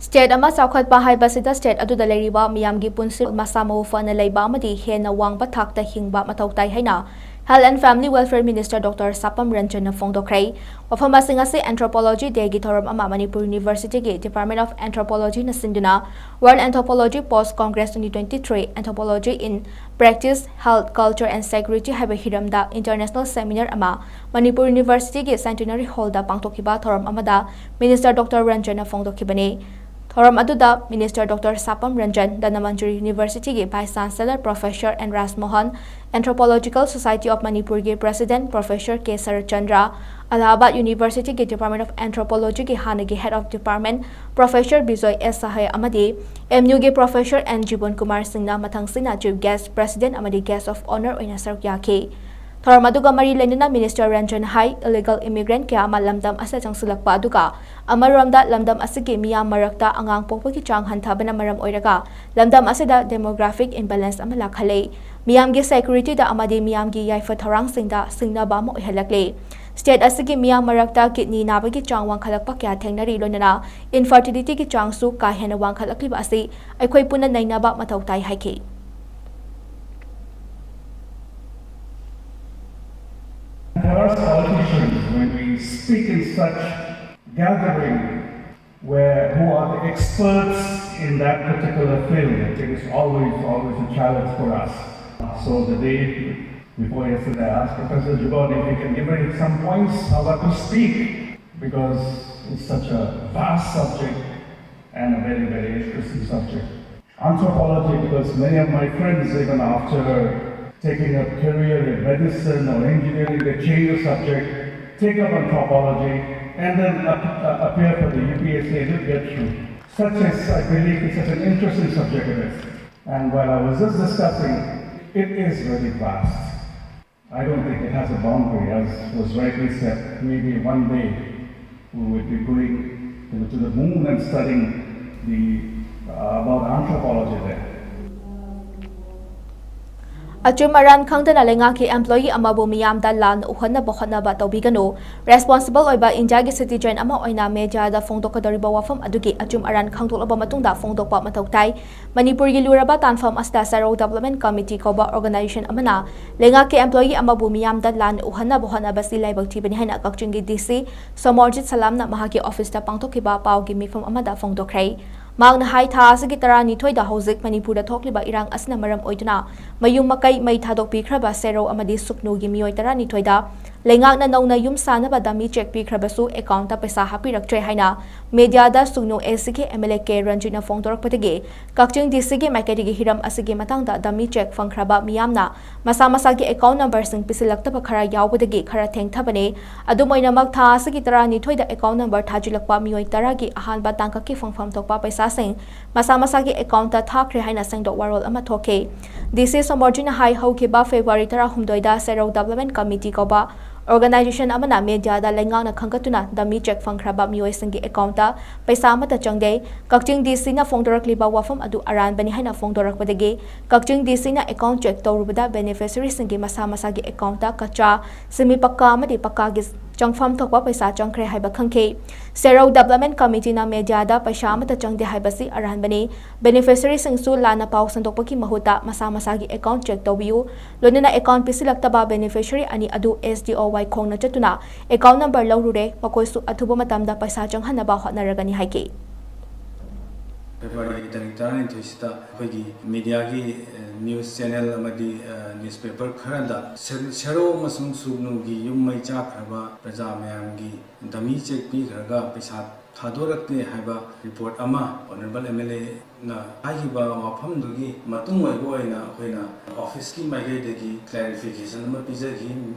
ꯁ꯭ꯇꯦꯠ ꯑꯃ ꯆꯥꯎꯈꯠꯄ ꯍꯥꯏꯕꯁꯤꯗ ꯁ꯭ꯇꯦꯠ ꯑꯗꯨꯗ ꯂꯩꯔꯤꯕ ꯃꯤꯌꯥꯝꯒꯤ ꯄꯨꯟꯁꯤ ꯃꯁꯥ ꯃꯎ ꯐꯅ ꯂꯩꯕ ꯑꯃꯗꯤ ꯍꯦꯟꯅ ꯋꯥꯡꯕ ꯊꯥꯛꯇ ꯍꯤꯡꯕ ꯃꯊꯧ ꯇꯥꯏ ꯍꯥꯏꯅ Health and Family Welfare Minister Doctor Sapam Ranjan-ꯅ ꯐꯣꯡꯗꯣꯛꯈ꯭ꯔꯦ꯫ ꯋꯥꯐꯝ ꯑꯁꯤꯡ ꯑꯁꯤ Anthropology Day-ꯒꯤ ꯊꯧꯔꯝ ꯑꯃ ꯃꯅꯤꯄꯨꯔ University-ꯒꯤ Department of Anthropology-ꯅ ꯁꯤꯟꯗꯨꯅ World Anthropology Post Congress twenty twenty-three, Anthropology in Practice, Health, Culture and Security ꯍꯥꯏꯕ ꯍꯤꯔꯝꯗ international seminar ꯑꯃ ꯃꯅꯤꯄꯨꯔ University-ꯒꯤ Centenary Hall-ꯗ ꯄꯥꯡꯊꯣꯛꯈꯤꯕ ꯊꯧꯔꯝ ꯑꯃꯗ Minister Doctor Ranjan-ꯅ ꯐꯣꯡꯗꯣꯛꯈꯤꯕꯅꯤ꯫ ꯊꯧꯔꯝ ꯑꯗꯨꯗ Minister Doctor Sapam Ranjan, Dhanamanjuri University-ꯒꯤ Vice Chancellor Professor N Rajmohan, Anthropological Society of Manipur-ꯒꯤ President Professor K Saratchandra, Allahabad University-ꯒꯤ Department of Anthropology-ꯒꯤ ꯍꯥꯟꯅꯒꯤ Head of Department Professor Bijoy S Sahai ꯑꯃꯗꯤ M U-ꯒꯤ Professor N Jibon Kumar ꯁꯤꯡꯅ ꯃꯊꯪꯁꯤꯠꯅ Chief Guest, President ꯑꯃꯗꯤ Guest of Honour ꯑꯣꯏꯅ ꯁꯔꯨꯛ ꯌꯥꯈꯤ꯫ ꯊꯧꯔꯝ ꯑꯗꯨꯒ ꯃꯔꯤ ꯂꯩꯅꯅ Minister Ranjan ꯍꯥꯏ, illegal immigrant ꯀꯌꯥ ꯑꯃ ꯂꯝꯗꯝ ꯑꯁꯤꯗ ꯆꯪꯁꯤꯜꯂꯛꯄ ꯑꯗꯨꯒ ꯑꯃꯔꯣꯝꯗ ꯂꯝꯗꯝ ꯑꯁꯤꯒꯤ ꯃꯤꯌꯥꯝ ꯃꯔꯛꯇ ꯑꯉꯥꯡ ꯄꯣꯛꯄꯒꯤ ꯆꯥꯡ ꯍꯟꯊꯕꯅ ꯃꯔꯝ ꯑꯣꯏꯔꯒ ꯂꯝꯗꯝ ꯑꯁꯤꯗ demographic imbalance ꯑꯃ ꯂꯥꯛꯍꯜꯂꯤ꯫ ꯃꯤꯌꯥꯝꯒꯤ security-ꯗ ꯑꯃꯗꯤ ꯃꯤꯌꯥꯝꯒꯤ ꯌꯥꯏꯐ ꯊꯧꯔꯥꯡꯁꯤꯡꯗ ꯁꯤꯡꯅꯕ ꯑꯃ ꯑꯣꯏꯍꯜꯂꯛꯂꯤ꯫ State ꯑꯁꯤꯒꯤ ꯃꯤꯌꯥꯝ ꯃꯔꯛꯇ kidney ꯅꯥꯕꯒꯤ ꯆꯥꯡ ꯋꯥꯡꯈꯠꯂꯛꯄ ꯀꯌꯥ ꯊꯦꯡꯅꯔꯤ, ꯂꯣꯏꯅꯅ infertility-ꯒꯤ ꯆꯥꯡꯁꯨ ꯀꯥ ꯍꯦꯟꯅ ꯋꯥꯡꯈꯠꯂꯛꯂꯤꯕ ꯑꯁꯤ ꯑꯩꯈꯣꯏ ꯄꯨꯟꯅ ꯅꯩꯅꯕ ꯃꯊꯧ ꯇꯥꯏ ꯍꯥꯏꯈꯤ꯫ For us politicians, when we speak in such gathering where who are the experts in that particular field, it is always, always a challenge for us. So the day before yesterday, I asked Professor Jibon if he can give me some points how to speak, because it's such a vast subject and a very, very interesting subject. Anthropology, because many of my friends, even after taking a career in medicine or engineering, they change the subject, take up anthropology, and then ap- uh, appear for the U P S C and did get through. Such is, I believe, it's such an interesting subject it is. And while I was just discussing, it is very vast. I don't think it has a boundary, as was rightly said. Maybe one day we will be going, you know, to the moon and studying the uh, about anthropology there. ꯑꯆꯨꯝ ꯑꯔꯥꯟ ꯈꯪꯗꯅ ꯂꯩꯉꯥꯛꯀꯤ employee ꯑꯃꯕꯨ ꯃꯤꯌꯥꯝꯗ ꯂꯥꯟꯅ ꯎꯍꯟꯅꯕ ꯍꯣꯠꯅꯕ ꯇꯧꯕꯤꯒꯅꯨ꯫ Responsible ꯑꯣꯏꯕ ꯏꯟꯗꯤꯌꯥꯒꯤ citizen ꯑꯃ ꯑꯣꯏꯅ mediaꯗ ꯐꯣꯡꯗꯣꯛꯀꯗꯧꯔꯤꯕ ꯋꯥꯐꯝ ꯑꯗꯨꯒꯤ ꯑꯆꯨꯝ ꯑꯔꯥꯟ ꯈꯪꯗꯣꯛꯂꯕ ꯃꯇꯨꯡꯗ ꯐꯣꯡꯗꯣꯛꯄ ꯃꯊꯧ ꯇꯥꯏ꯫ ꯃꯅꯤꯄꯨꯔꯒꯤ ꯂꯨꯔꯕ ꯇꯥꯟꯐꯝ ꯑꯁꯤꯗ Sero Development Committee ꯀꯧꯕ organization ꯑꯃꯅ ꯂꯩꯉꯥꯛꯀꯤ employee ꯑꯃꯕꯨ ꯃꯤꯌꯥꯝꯗ ꯂꯥꯟꯅ ꯎꯍꯟꯅꯕ ꯍꯣꯠꯅꯕꯁꯤ ꯂꯥꯏꯕꯛ ꯊꯤꯕꯅꯤ ꯍꯥꯏꯅ ꯀꯛꯆꯤꯡꯒꯤ DC ꯁꯣꯃꯣꯔꯖꯤꯠ ꯁꯂꯥꯝꯅ ꯃꯍꯥꯛꯀꯤ officeꯇ ꯄꯥꯡꯊꯣꯛꯈꯤꯕ ꯄꯥꯎꯒꯤ ꯃꯤꯐꯝ ꯑꯃꯗ ꯐꯣꯡꯗꯣꯛꯈ꯭ꯔꯦ꯫ ꯃꯍꯥꯛꯅ ꯍꯥꯏ, ꯊꯥ ꯑꯁꯤꯒꯤ ꯇꯔꯥꯅꯤꯊꯣꯏꯗ ꯍꯧꯖꯤꯛ ꯃꯅꯤꯄꯨꯔꯗ ꯊꯣꯛꯂꯤꯕ ꯏꯔꯥꯡ ꯑꯁꯤꯅ ꯃꯔꯝ ꯑꯣꯏꯗꯨꯅ ꯃꯌꯨꯝ ꯃꯀꯩ ꯃꯩ ꯊꯥꯗꯣꯛꯄꯤꯈ꯭ꯔꯕ ꯁꯦꯔꯧ ꯑꯃꯗꯤ ꯁꯨꯛꯅꯨꯒꯤ ꯃꯤꯑꯣꯏ ꯇꯔꯥꯅꯤꯊꯣꯏꯗ ꯂꯩꯉꯥꯛꯅ ꯅꯧꯅ ꯌꯨꯝ ꯁꯥꯅꯕ dummy cheque ꯄꯤꯈ꯭ꯔꯕꯁꯨ accountꯇ ꯄꯩꯁꯥ ꯍꯥꯞꯄꯤꯔꯛꯇ꯭ꯔꯦ ꯍꯥꯏꯅ mediaꯗ ꯁꯨꯛꯅꯨ ACꯒꯤ MLA ꯀꯦ ꯔꯟꯖꯤꯠꯅ ꯐꯣꯡꯗꯣꯔꯛꯄꯗꯒꯤ ꯀꯛꯆꯤꯡ DCꯒꯤ ꯃꯥꯏꯀꯩꯗꯒꯤ ꯍꯤꯔꯝ ꯑꯁꯤꯒꯤ ꯃꯇꯥꯡꯗ dummy cheque ꯐꯪꯈ꯭ꯔꯕ ꯃꯤꯌꯥꯝꯅ ꯃꯁꯥ ꯃꯁꯥꯒꯤ account numberꯁꯤꯡ ꯄꯤꯁꯤꯜꯂꯛꯇꯕ ꯈꯔ ꯌꯥꯎꯕꯗꯒꯤ ꯈꯔ ꯊꯦꯡꯊꯕꯅꯤ꯫ ꯑꯗꯨꯝ ꯑꯣꯏꯅꯃꯛ, ꯊꯥ ꯑꯁꯤꯒꯤ ꯇꯔꯥꯅꯤꯊꯣꯏꯗ account number ꯊꯥꯖꯤꯜꯂꯛꯄ ꯃꯤꯑꯣꯏ ꯇꯔꯥꯒꯤ ꯑꯍꯥꯟꯕ ꯇꯥꯡꯀꯛꯀꯤ ꯐꯪꯐꯝ ꯊꯣꯛꯄ ꯄꯩꯁꯥꯁꯤꯡ ꯃꯁꯥ ꯃꯁꯥꯒꯤ accountꯇ ꯊꯥꯈ꯭ꯔꯦ ꯍꯥꯏꯅ ꯁꯦꯡꯗꯣꯛ ꯋꯥꯔꯣꯜ ꯑꯃ ꯊꯣꯛꯈꯤ꯫ DC ꯁꯣꯃꯣꯔꯖꯤꯠꯅ ꯍꯥꯏ, ꯍꯧꯈꯤꯕ February ꯇꯔꯥꯍꯨꯝꯗꯣꯏꯗ Sero Development Committee ꯀꯧꯕ organization ꯑꯃꯅ mediaꯗ ꯂꯩꯉꯥꯛꯅ ꯈꯪꯒꯠꯇꯨꯅ dummy cheque ꯐꯪꯈ꯭ꯔꯕ ꯃꯤꯑꯣꯏꯁꯤꯡꯒꯤ accountꯇ ꯄꯩꯁꯥ ꯑꯃꯠꯇ ꯆꯪꯗꯦ꯫ ꯀꯛꯆꯤꯡ DCꯅ ꯐꯣꯡꯗꯣꯔꯛꯂꯤꯕ ꯋꯥꯐꯝ ꯑꯗꯨ ꯑꯔꯥꯟꯕꯅꯤ ꯍꯥꯏꯅ ꯐꯣꯡꯗꯣꯔꯛꯄꯗꯒꯤ ꯀꯛꯆꯤꯡ DCꯅ account check ꯇꯧꯔꯨꯕꯗ beneficiaryꯁꯤꯡꯒꯤ ꯃꯁꯥ ꯃꯁꯥꯒꯤ accountꯇ ꯀꯆꯥ, semi ꯄꯛꯀꯥ ꯑꯃꯗꯤ ꯄꯛꯀꯥꯒꯤ ꯆꯪꯐꯝ ꯊꯣꯛꯄ ꯄꯩꯁꯥ ꯆꯪꯈ꯭ꯔꯦ ꯍꯥꯏꯕ ꯈꯪꯈꯤ꯫ Sero Development Committeeꯅ mediaꯗ ꯄꯩꯁꯥ ꯑꯃꯠꯇ ꯆꯪꯗꯦ ꯍꯥꯏꯕꯁꯤ ꯑꯔꯥꯟꯕꯅꯤ꯫ Beneficiaryꯁꯤꯡꯁꯨ ꯂꯥꯟꯅ ꯄꯥꯎ ꯁꯟꯗꯣꯛꯄꯒꯤ ꯃꯍꯨꯠꯇ ꯃꯁꯥ ꯃꯁꯥꯒꯤ account check ꯇꯧꯕꯤꯌꯨ꯫ ꯂꯣꯏꯅꯅ account ꯄꯤꯁꯤꯜꯂꯛꯇꯕ beneficiary ꯑꯅꯤ ꯑꯗꯨ SDO ꯋꯥꯏꯈꯣꯡꯅ ꯆꯠꯇꯨꯅ account number ꯂꯧꯔꯨꯔꯦ꯫ ꯃꯈꯣꯏꯁꯨ ꯑꯊꯨꯕ ꯃꯇꯝꯗ ꯄꯩꯁꯥ ꯆꯪꯍꯟꯅꯕ ꯍꯣꯠꯅꯔꯒꯅꯤ ꯍꯥꯏꯈꯤ꯫ February ꯇꯥꯔꯤꯛ ꯇꯔꯥꯅꯤꯊꯣꯏꯁꯤꯗ ꯑꯩꯈꯣꯏꯒꯤ mediaꯒꯤ news channel ꯑꯃꯗꯤ newspaper ꯈꯔꯗ ꯁꯦ- ꯁꯦꯔꯧ ꯑꯃꯁꯨꯡ ꯁꯨꯛꯅꯨꯒꯤ ꯌꯨꯝ ꯃꯩ ꯆꯥꯛꯈ꯭ꯔꯕ ꯄ꯭ꯔꯖꯥ ꯃꯌꯥꯝꯒꯤ dummy cheque ꯄꯤꯈ꯭ꯔꯒ ꯄꯩꯁꯥ ꯊꯥꯗꯣꯔꯛꯇꯦ ꯍꯥꯏꯕ report ꯑꯃ Honourable MLAꯅ ꯍꯥꯏꯈꯤꯕ ꯋꯥꯐꯝꯗꯨꯒꯤ ꯃꯇꯨꯡ ꯑꯣꯏꯕ ꯑꯣꯏꯅ ꯑꯩꯈꯣꯏꯅ officeꯀꯤ ꯃꯥꯏꯀꯩꯗꯒꯤ clarification ꯑꯃ ꯄꯤꯖꯈꯤ꯫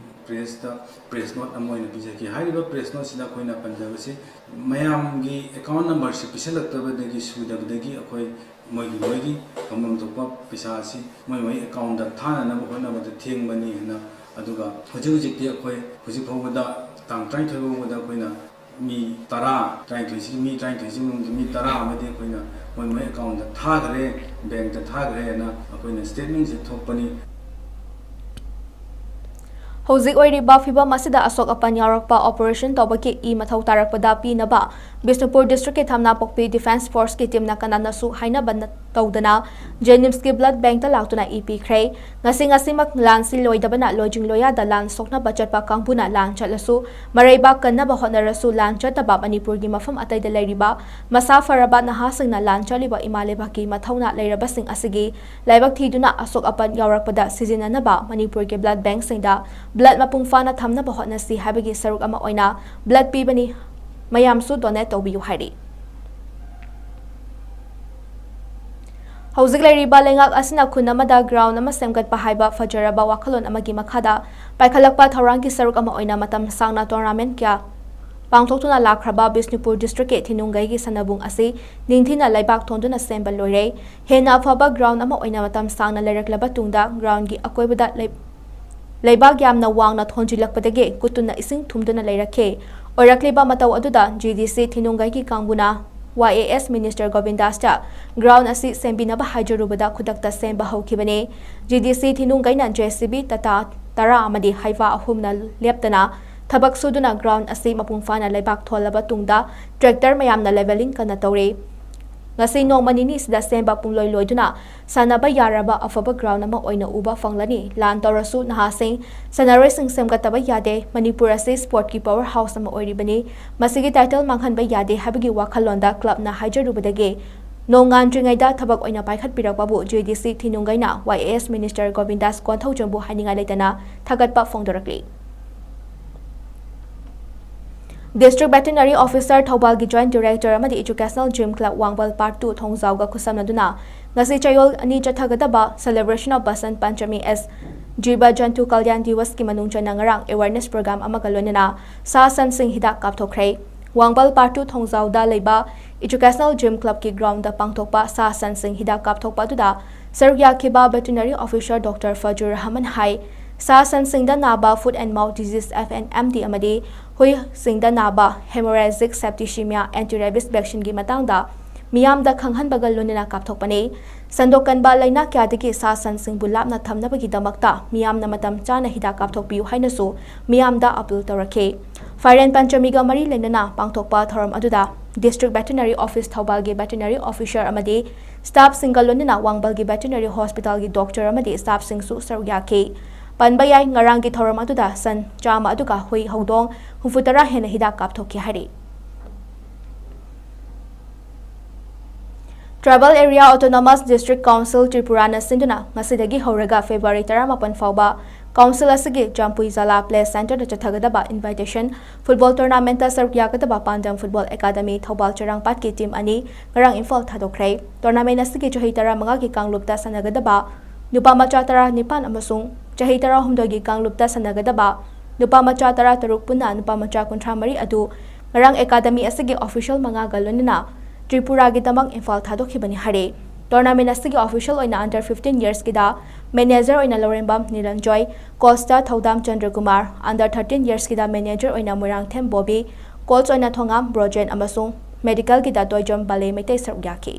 Pressꯇ press note ꯑꯃ ꯑꯣꯏꯅ ꯄꯤꯖꯈꯤ꯫ ꯍꯥꯏꯔꯤꯕ press noteꯁꯤꯗ ꯑꯩꯈꯣꯏꯅ ꯄꯟꯖꯕꯁꯤ ꯃꯌꯥꯝꯒꯤ account numberꯁꯤ ꯄꯤꯁꯤꯜꯂꯛꯇꯕꯗꯒꯤ ꯁꯨꯗꯕꯗꯒꯤ ꯑꯩꯈꯣꯏ ꯃꯣꯏꯒꯤ ꯃꯣꯏꯒꯤ ꯐꯪꯐꯝ ꯊꯣꯛꯄ ꯄꯩꯁꯥ ꯑꯁꯤ ꯃꯣꯏ ꯃꯣꯏ accountꯇ ꯊꯥꯅꯅꯕ ꯍꯣꯠꯅꯕꯗ ꯊꯦꯡꯕꯅꯤ ꯍꯥꯏꯅ, ꯑꯗꯨꯒ ꯍꯧꯖꯤꯛ ꯍꯧꯖꯤꯛꯇꯤ ꯑꯩꯈꯣꯏ ꯍꯧꯖꯤꯛ ꯐꯥꯎꯕꯗ ꯇꯥꯡ ꯇꯔꯥꯅꯤꯊꯣꯏ ꯐꯥꯎꯕꯗ ꯑꯩꯈꯣꯏꯅ ꯃꯤ ꯇꯔꯥ, ꯇꯔꯥꯅꯤꯊꯣꯏꯁꯤ, ꯃꯤ ꯇꯔꯥꯅꯤꯊꯣꯏꯁꯤ ꯃꯅꯨꯡꯗ ꯃꯤ ꯇꯔꯥ ꯑꯃꯗꯤ ꯑꯩꯈꯣꯏꯅ ꯃꯣꯏ ꯃꯣꯏ accountꯇ ꯊꯥꯈ꯭ꯔꯦ, bankꯇ ꯊꯥꯈ꯭ꯔꯦ ꯍꯥꯏꯅ ꯑꯩꯈꯣꯏꯅ statementꯁꯦ ꯊꯣꯛꯄꯅꯤ꯫ ꯍꯧꯖꯤꯛ ꯑꯣꯏꯔꯤꯕ ꯐꯤꯕꯝ ꯑꯁꯤꯗ ꯑꯁꯣꯛ ꯑꯄꯟ ꯌꯥꯎꯔꯛꯄ operation ꯇꯧꯕꯒꯤ ꯏ ꯃꯊꯧ ꯇꯥꯔꯛꯄꯗ ꯄꯤꯅꯕ ꯕꯤꯁꯅꯨꯄꯨꯔ district ꯀꯤ ꯊꯝꯅꯥꯄꯣꯛꯄꯤ defence force ꯀꯤ team ꯅ ꯀꯅꯥꯅꯁꯨ ꯍꯥꯏꯅꯕ ꯅ-, ꯇꯧꯗꯅ JNIMS ꯀꯤ blood bank ꯇ ꯂꯥꯛꯇꯨꯅ ꯏ ꯄꯤꯈ꯭ꯔꯦ꯫ ꯉꯁꯤ ꯉꯁꯤꯃꯛ ꯂꯥꯟꯁꯤ ꯂꯣꯏꯗꯕꯅ ꯂꯣꯏꯖꯤꯡ ꯂꯣꯌꯥꯗ ꯂꯥꯟ ꯁꯣꯛꯅꯕ ꯆꯠꯄ ꯀꯥꯡꯕꯨꯅ ꯂꯥꯟ ꯆꯠꯂꯁꯨ, ꯃꯔꯩꯕꯥꯛ ꯀꯟꯅꯕ ꯍꯣꯠꯅꯔꯁꯨ ꯂꯥꯟ ꯆꯠꯇꯕ ꯃꯅꯤꯄꯨꯔꯒꯤ ꯃꯐꯝ ꯑꯇꯩꯗ ꯂꯩꯔꯤꯕ ꯃꯁꯥ ꯐꯔꯕ ꯅꯍꯥꯁꯤꯡꯅ ꯂꯥꯟ ꯆꯠꯂꯤꯕ ꯏꯃꯥ ꯂꯩꯕꯥꯛꯀꯤ ꯃꯊꯧꯅꯥ ꯂꯩꯔꯕꯁꯤꯡ ꯑꯁꯤꯒꯤ ꯂꯥꯏꯕꯛ ꯊꯤꯗꯨꯅ ꯑꯁꯣꯛ ꯑꯄꯟ ꯌꯥꯎꯔꯛꯄꯗ ꯁꯤꯖꯤꯟꯅꯅꯕ ꯃꯅꯤꯄꯨꯔꯒꯤ blood bank ꯁꯤꯡꯗ blood ꯃꯄꯨꯡ ꯐꯥꯅ ꯊꯝꯅꯕ ꯍꯣꯠꯅꯁꯤ ꯍꯥꯏꯕꯒꯤ ꯁꯔꯨꯛ ꯑꯃ ꯑꯣꯏꯅ blood ꯄꯤꯕꯅꯤ꯫ ꯃꯌꯥꯝꯁꯨ donate ꯇꯧꯕꯤꯌꯨ ꯍꯥꯏꯔꯤ꯫ ꯍꯧꯖꯤꯛ ꯂꯩꯔꯤꯕ ꯂꯩꯉꯥꯛ ꯑꯁꯤꯅ ꯈꯨꯟ ꯑꯃꯗ ground ꯑꯃ ꯁꯦꯝꯒꯠꯄ ꯍꯥꯏꯕ ꯐꯖꯔꯕ ꯋꯥꯈꯜꯂꯣꯟ ꯑꯃꯒꯤ ꯃꯈꯥꯗ ꯄꯥꯏꯈꯠꯂꯛꯄ ꯊꯧꯔꯥꯡꯒꯤ ꯁꯔꯨꯛ ꯑꯃ ꯑꯣꯏꯅ ꯃꯇꯝ ꯁꯥꯡꯅ tournament ꯀꯌꯥ ꯄꯥꯡꯊꯣꯛꯇꯨꯅ ꯂꯥꯛꯈ꯭ꯔꯕ ꯕꯤꯁꯅꯨꯄꯨꯔ district ꯀꯤ ꯊꯤꯅꯨꯡꯒꯩꯒꯤ ꯁꯥꯟꯅꯕꯨꯡ ꯑꯁꯤ ꯅꯤꯡꯊꯤꯅ ꯂꯩꯕꯥꯛ ꯊꯣꯟꯗꯨꯅ ꯁꯦꯝꯕ ꯂꯣꯏꯔꯦ꯫ ꯍꯦꯟꯅ ꯑꯐꯕ ground ꯑꯃ ꯑꯣꯏꯅ ꯃꯇꯝ ꯁꯥꯡꯅ ꯂꯩꯔꯛꯂꯕ ꯇꯨꯡꯗ ground ꯒꯤ ꯑꯀꯣꯏꯕꯗ ꯂꯩ-, ꯂꯩꯕꯥꯛ ꯌꯥꯝꯅ ꯋꯥꯡꯅ ꯊꯣꯟꯖꯤꯜꯂꯛꯄꯗꯒꯤ ꯀꯨꯠꯇꯨꯅ ꯏꯁꯤꯡ ꯊꯨꯝꯗꯨꯅ ꯂꯩꯔꯛꯈꯤ꯫ ꯑꯣꯏꯔꯛꯂꯤꯕ ꯃꯇꯧ ꯑꯗꯨꯗ JDC ꯊꯤꯅꯨꯡꯒꯩꯒꯤ ꯀꯥꯡꯕꯨꯅ YAS minister ꯒꯣꯕꯤꯟꯗꯥꯁꯇ ground ꯑꯁꯤ ꯁꯦꯝꯕꯤꯅꯕ ꯍꯥꯏꯖꯔꯨꯕꯗ ꯈꯨꯗꯛꯇ ꯁꯦꯝꯕ ꯍꯧꯈꯤꯕꯅꯤ꯫ JDC ꯊꯤꯅꯨꯡꯒꯩꯅ JCB ꯇꯇꯥ ꯇꯔꯥ ꯑꯃꯗꯤ ꯍꯩꯋꯥ ꯑꯍꯨꯝꯅ ꯂꯦꯞꯇꯅ ꯊꯕꯛ ꯁꯨꯗꯨꯅ ground ꯑꯁꯤ ꯃꯄꯨꯡ ꯐꯥꯅ ꯂꯩꯕꯥꯛ ꯊꯣꯜꯂꯕ ꯇꯨꯡꯗ tractor ꯃꯌꯥꯝꯅ levelling ꯀꯟꯅ ꯇꯧꯔꯤ꯫ ꯉꯁꯤ ꯅꯣꯡꯃ ꯅꯤꯅꯤꯁꯤꯗ ꯁꯦꯝꯕ ꯄꯨꯡꯂꯣꯏ ꯂꯣꯏꯗꯨꯅ ꯁꯥꯟꯅꯕ ꯌꯥꯔꯕ ꯑꯐꯕ ground ꯑꯃ ꯑꯣꯏꯅ ꯎꯕ ꯐꯪꯂꯅꯤ꯫ ꯂꯥꯟ ꯇꯧꯔꯁꯨ ꯅꯍꯥꯁꯤꯡ, ꯁꯥꯟꯅꯔꯣꯏꯁꯤꯡ ꯁꯦꯝꯒꯠꯇꯕ ꯌꯥꯗꯦ꯫ ꯃꯅꯤꯄꯨꯔ ꯑꯁꯤ sport ꯀꯤ power house ꯑꯃ ꯑꯣꯏꯔꯤꯕꯅꯤ꯫ ꯃꯁꯤꯒꯤ title ꯃꯥꯡꯍꯟꯕ ꯌꯥꯗꯦ ꯍꯥꯏꯕꯒꯤ ꯋꯥꯈꯜꯂꯣꯟꯗ club ꯅ ꯍꯥꯏꯖꯔꯨꯕꯗꯒꯤ ꯅꯣꯡꯉꯥꯟꯗ꯭ꯔꯤꯉꯩꯗ ꯊꯕꯛ ꯑꯣꯏꯅ ꯄꯥꯏꯈꯠꯄꯤꯔꯛꯄꯕꯨ JDC ꯊꯤꯅꯨꯡꯒꯩꯅ YAS minister ꯒꯣꯕꯤꯟꯗꯥꯁ ꯀꯣꯟꯊꯧꯖꯝꯕꯨ ꯍꯥꯏꯅꯤꯡꯉꯥꯏ ꯂꯩꯇꯅ ꯊꯥꯒꯠꯄ ꯐꯣꯡꯗꯣꯔꯛꯂꯤ꯫ District Veterinary Officer ꯊꯧꯕꯥꯜꯒꯤ Joint Director ꯑꯃꯗꯤ Educational Gym Club ꯋꯥꯡꯕꯜ Part two ꯊꯣꯡꯖꯥꯎꯒ ꯈꯨꯠꯁꯝꯅꯗꯨꯅ ꯉꯁꯤ ꯆꯌꯣꯜ ꯑꯅꯤ ꯆꯠꯊꯒꯗꯕ Celebration of Basant Panchami as Jiva Jantu Kalyan Diwas ꯀꯤ ꯃꯅꯨꯡ ꯆꯟꯅ ꯉꯔꯥꯡ awareness program ꯑꯃꯒ ꯂꯣꯏꯅꯅ ꯁꯥ ꯁꯟꯁꯤꯡ ꯍꯤꯗꯥꯛ ꯀꯥꯞꯊꯣꯛꯈ꯭ꯔꯦ꯫ ꯋꯥꯡꯕꯜ Part two ꯊꯣꯡꯖꯥꯎꯗ ꯂꯩꯕ Educational Gym Club ꯀꯤ ground ꯗ ꯄꯥꯡꯊꯣꯛꯄ ꯁꯥ ꯁꯟꯁꯤꯡ ꯍꯤꯗꯥꯛ ꯀꯥꯞꯊꯣꯛꯄ ꯑꯗꯨꯗ ꯁꯔꯨꯛ ꯌꯥꯈꯤꯕ Veterinary Officer Doctor ꯐꯖꯨꯔ ꯔꯍꯃꯟ ꯍꯥꯏ, ꯁꯥ ꯁꯟꯁꯤꯡꯗ ꯅꯥꯕ Foot and Mouth Disease, F and M D, ꯑꯃꯗꯤ ꯍꯨꯏꯁꯤꯡꯗ ꯅꯥꯕ Hemorrhagic Septicemia Anti-Rabies vaccine ꯒꯤ ꯃꯇꯥꯡꯗ ꯃꯤꯌꯥꯝꯗ ꯈꯪꯍꯟꯕꯒ ꯂꯣꯏꯅꯅ ꯀꯥꯞꯊꯣꯛꯄꯅꯤ꯫ ꯁꯟꯗꯣꯛꯀꯟꯕ ꯂꯥꯏꯅꯥ ꯀꯌꯥꯗꯒꯤ ꯁꯥ ꯁꯟꯁꯤꯡꯕꯨ ꯂꯥꯞꯅ ꯊꯝꯅꯕꯒꯤꯗꯃꯛꯇ ꯃꯤꯌꯥꯝꯅ ꯃꯇꯝ ꯆꯥꯅ ꯍꯤꯗꯥꯛ ꯀꯥꯞꯊꯣꯛꯄꯤꯌꯨ ꯍꯥꯏꯅꯁꯨ ꯃꯤꯌꯥꯝꯗ ꯑꯥꯄꯤꯜ ꯇꯧꯔꯛꯈꯤ꯫ ꯐꯥꯏꯔꯦꯟ ꯄꯟꯆꯃꯤꯒ ꯃꯔꯤ ꯂꯩꯅꯅ ꯄꯥꯡꯊꯣꯛꯄ ꯊꯧꯔꯝ ꯑꯗꯨꯗ District Veterinary Office ꯊꯧꯕꯥꯜꯒꯤ veterinary officer ꯑꯃꯗꯤ staffꯁꯤꯡꯒ ꯂꯣꯏꯅꯅ ꯋꯥꯡꯕꯜꯒꯤ veterinary hospitalꯒꯤ doctor ꯑꯃꯗꯤ staffꯁꯤꯡꯁꯨ ꯁꯔꯨꯛ ꯌꯥꯈꯤ꯫ ꯄꯟꯕ ꯌꯥꯏ, ꯉꯔꯥꯡꯒꯤ ꯊꯧꯔꯝ ꯑꯗꯨꯗ ꯁꯟ ꯆꯥꯝꯃ ꯑꯗꯨꯒ ꯍꯨꯏ ꯍꯧꯗꯣꯡ ꯍꯨꯝꯐꯨꯇꯔꯥ ꯍꯦꯟꯅ ꯍꯤꯗꯥꯛ ꯀꯥꯞꯊꯣꯛꯈꯤ ꯍꯥꯏꯔꯤ꯫ Tribal Area Autonomous District Council ꯇ꯭ꯔꯤꯄꯨꯔꯥꯅ ꯁꯤꯟꯗꯨꯅ ꯉꯁꯤꯗꯒꯤ ꯍꯧꯔꯒ February ꯇꯔꯥꯃꯥꯄꯟ ꯐꯥꯎꯕ council ꯑꯁꯤꯒꯤ ꯖꯥꯝꯄꯨꯏ ꯖꯥꯂꯥ play centreꯗ ꯆꯠꯊꯒꯗꯕ invitation football tournamentꯇ ꯁꯔꯨꯛ ꯌꯥꯒꯗꯕ ꯄꯥꯟꯗꯝ Football Academy ꯊꯧꯕꯥꯜ ꯆꯔꯥꯡꯄꯥꯠꯀꯤ team ꯑꯅꯤ ꯉꯔꯥꯡ ꯏꯝꯐꯥꯜ ꯊꯥꯗꯣꯛꯈ꯭ꯔꯦ꯫ Tournament ꯑꯁꯤꯒꯤ ꯆꯍꯤ ꯇꯔꯥꯃꯉꯥꯒꯤ ꯀꯥꯡꯂꯨꯞꯇ ꯁꯥꯟꯅꯒꯗꯕ ꯅꯨꯄꯥ ꯃꯆꯥ ꯇꯔꯥꯅꯤꯄꯥꯟ ꯑꯃꯁꯨꯡ ꯆꯍꯤ ꯇꯔꯥꯍꯨꯝꯗꯣꯏꯒꯤ ꯀꯥꯡꯂꯨꯞꯇ ꯁꯥꯟꯅꯒꯗꯕ ꯅꯨꯄꯥ ꯃꯆꯥ ꯇꯔꯥꯇꯔꯨꯛ ꯄꯨꯟꯅ ꯅꯨꯄꯥ ꯃꯆꯥ ꯀꯨꯟꯊ꯭ꯔꯥꯃꯔꯤ ꯑꯗꯨ ꯉꯔꯥꯡ academy ꯑꯁꯤꯒꯤ official ꯃꯉꯥꯒ ꯂꯣꯏꯅꯅ ꯇ꯭ꯔꯤꯄꯨꯔꯥꯒꯤꯗꯃꯛ ꯏꯝꯐꯥꯜ ꯊꯥꯗꯣꯛꯈꯤꯕꯅꯤ ꯍꯥꯏꯔꯦ꯫ Tournament ꯑꯁꯤꯒꯤ official ꯑꯣꯏꯅ under fifteen yearsꯀꯤꯗ manager ꯑꯣꯏꯅ ꯂꯧꯔꯦꯝꯕꯝ ꯅꯤꯔꯟꯖꯣꯏ, coachꯇ ꯊꯧꯗꯥꯝ ꯆꯟꯗ꯭ꯔꯀꯨꯃꯥꯔ, under thirteen yearsꯀꯤꯗ manager ꯑꯣꯏꯅ ꯃꯣꯏꯔꯥꯡꯊꯦꯝ ꯕꯣꯕꯤ, coach ꯑꯣꯏꯅ ꯊꯣꯉꯥꯝ ꯕ꯭ꯔꯣꯖꯦꯟ ꯑꯃꯁꯨꯡ medicalꯒꯤꯗ ꯇꯣꯏꯖꯝ ꯕꯥꯂꯦ ꯃꯩꯇꯩ ꯁꯔꯨꯛ ꯌꯥꯈꯤ꯫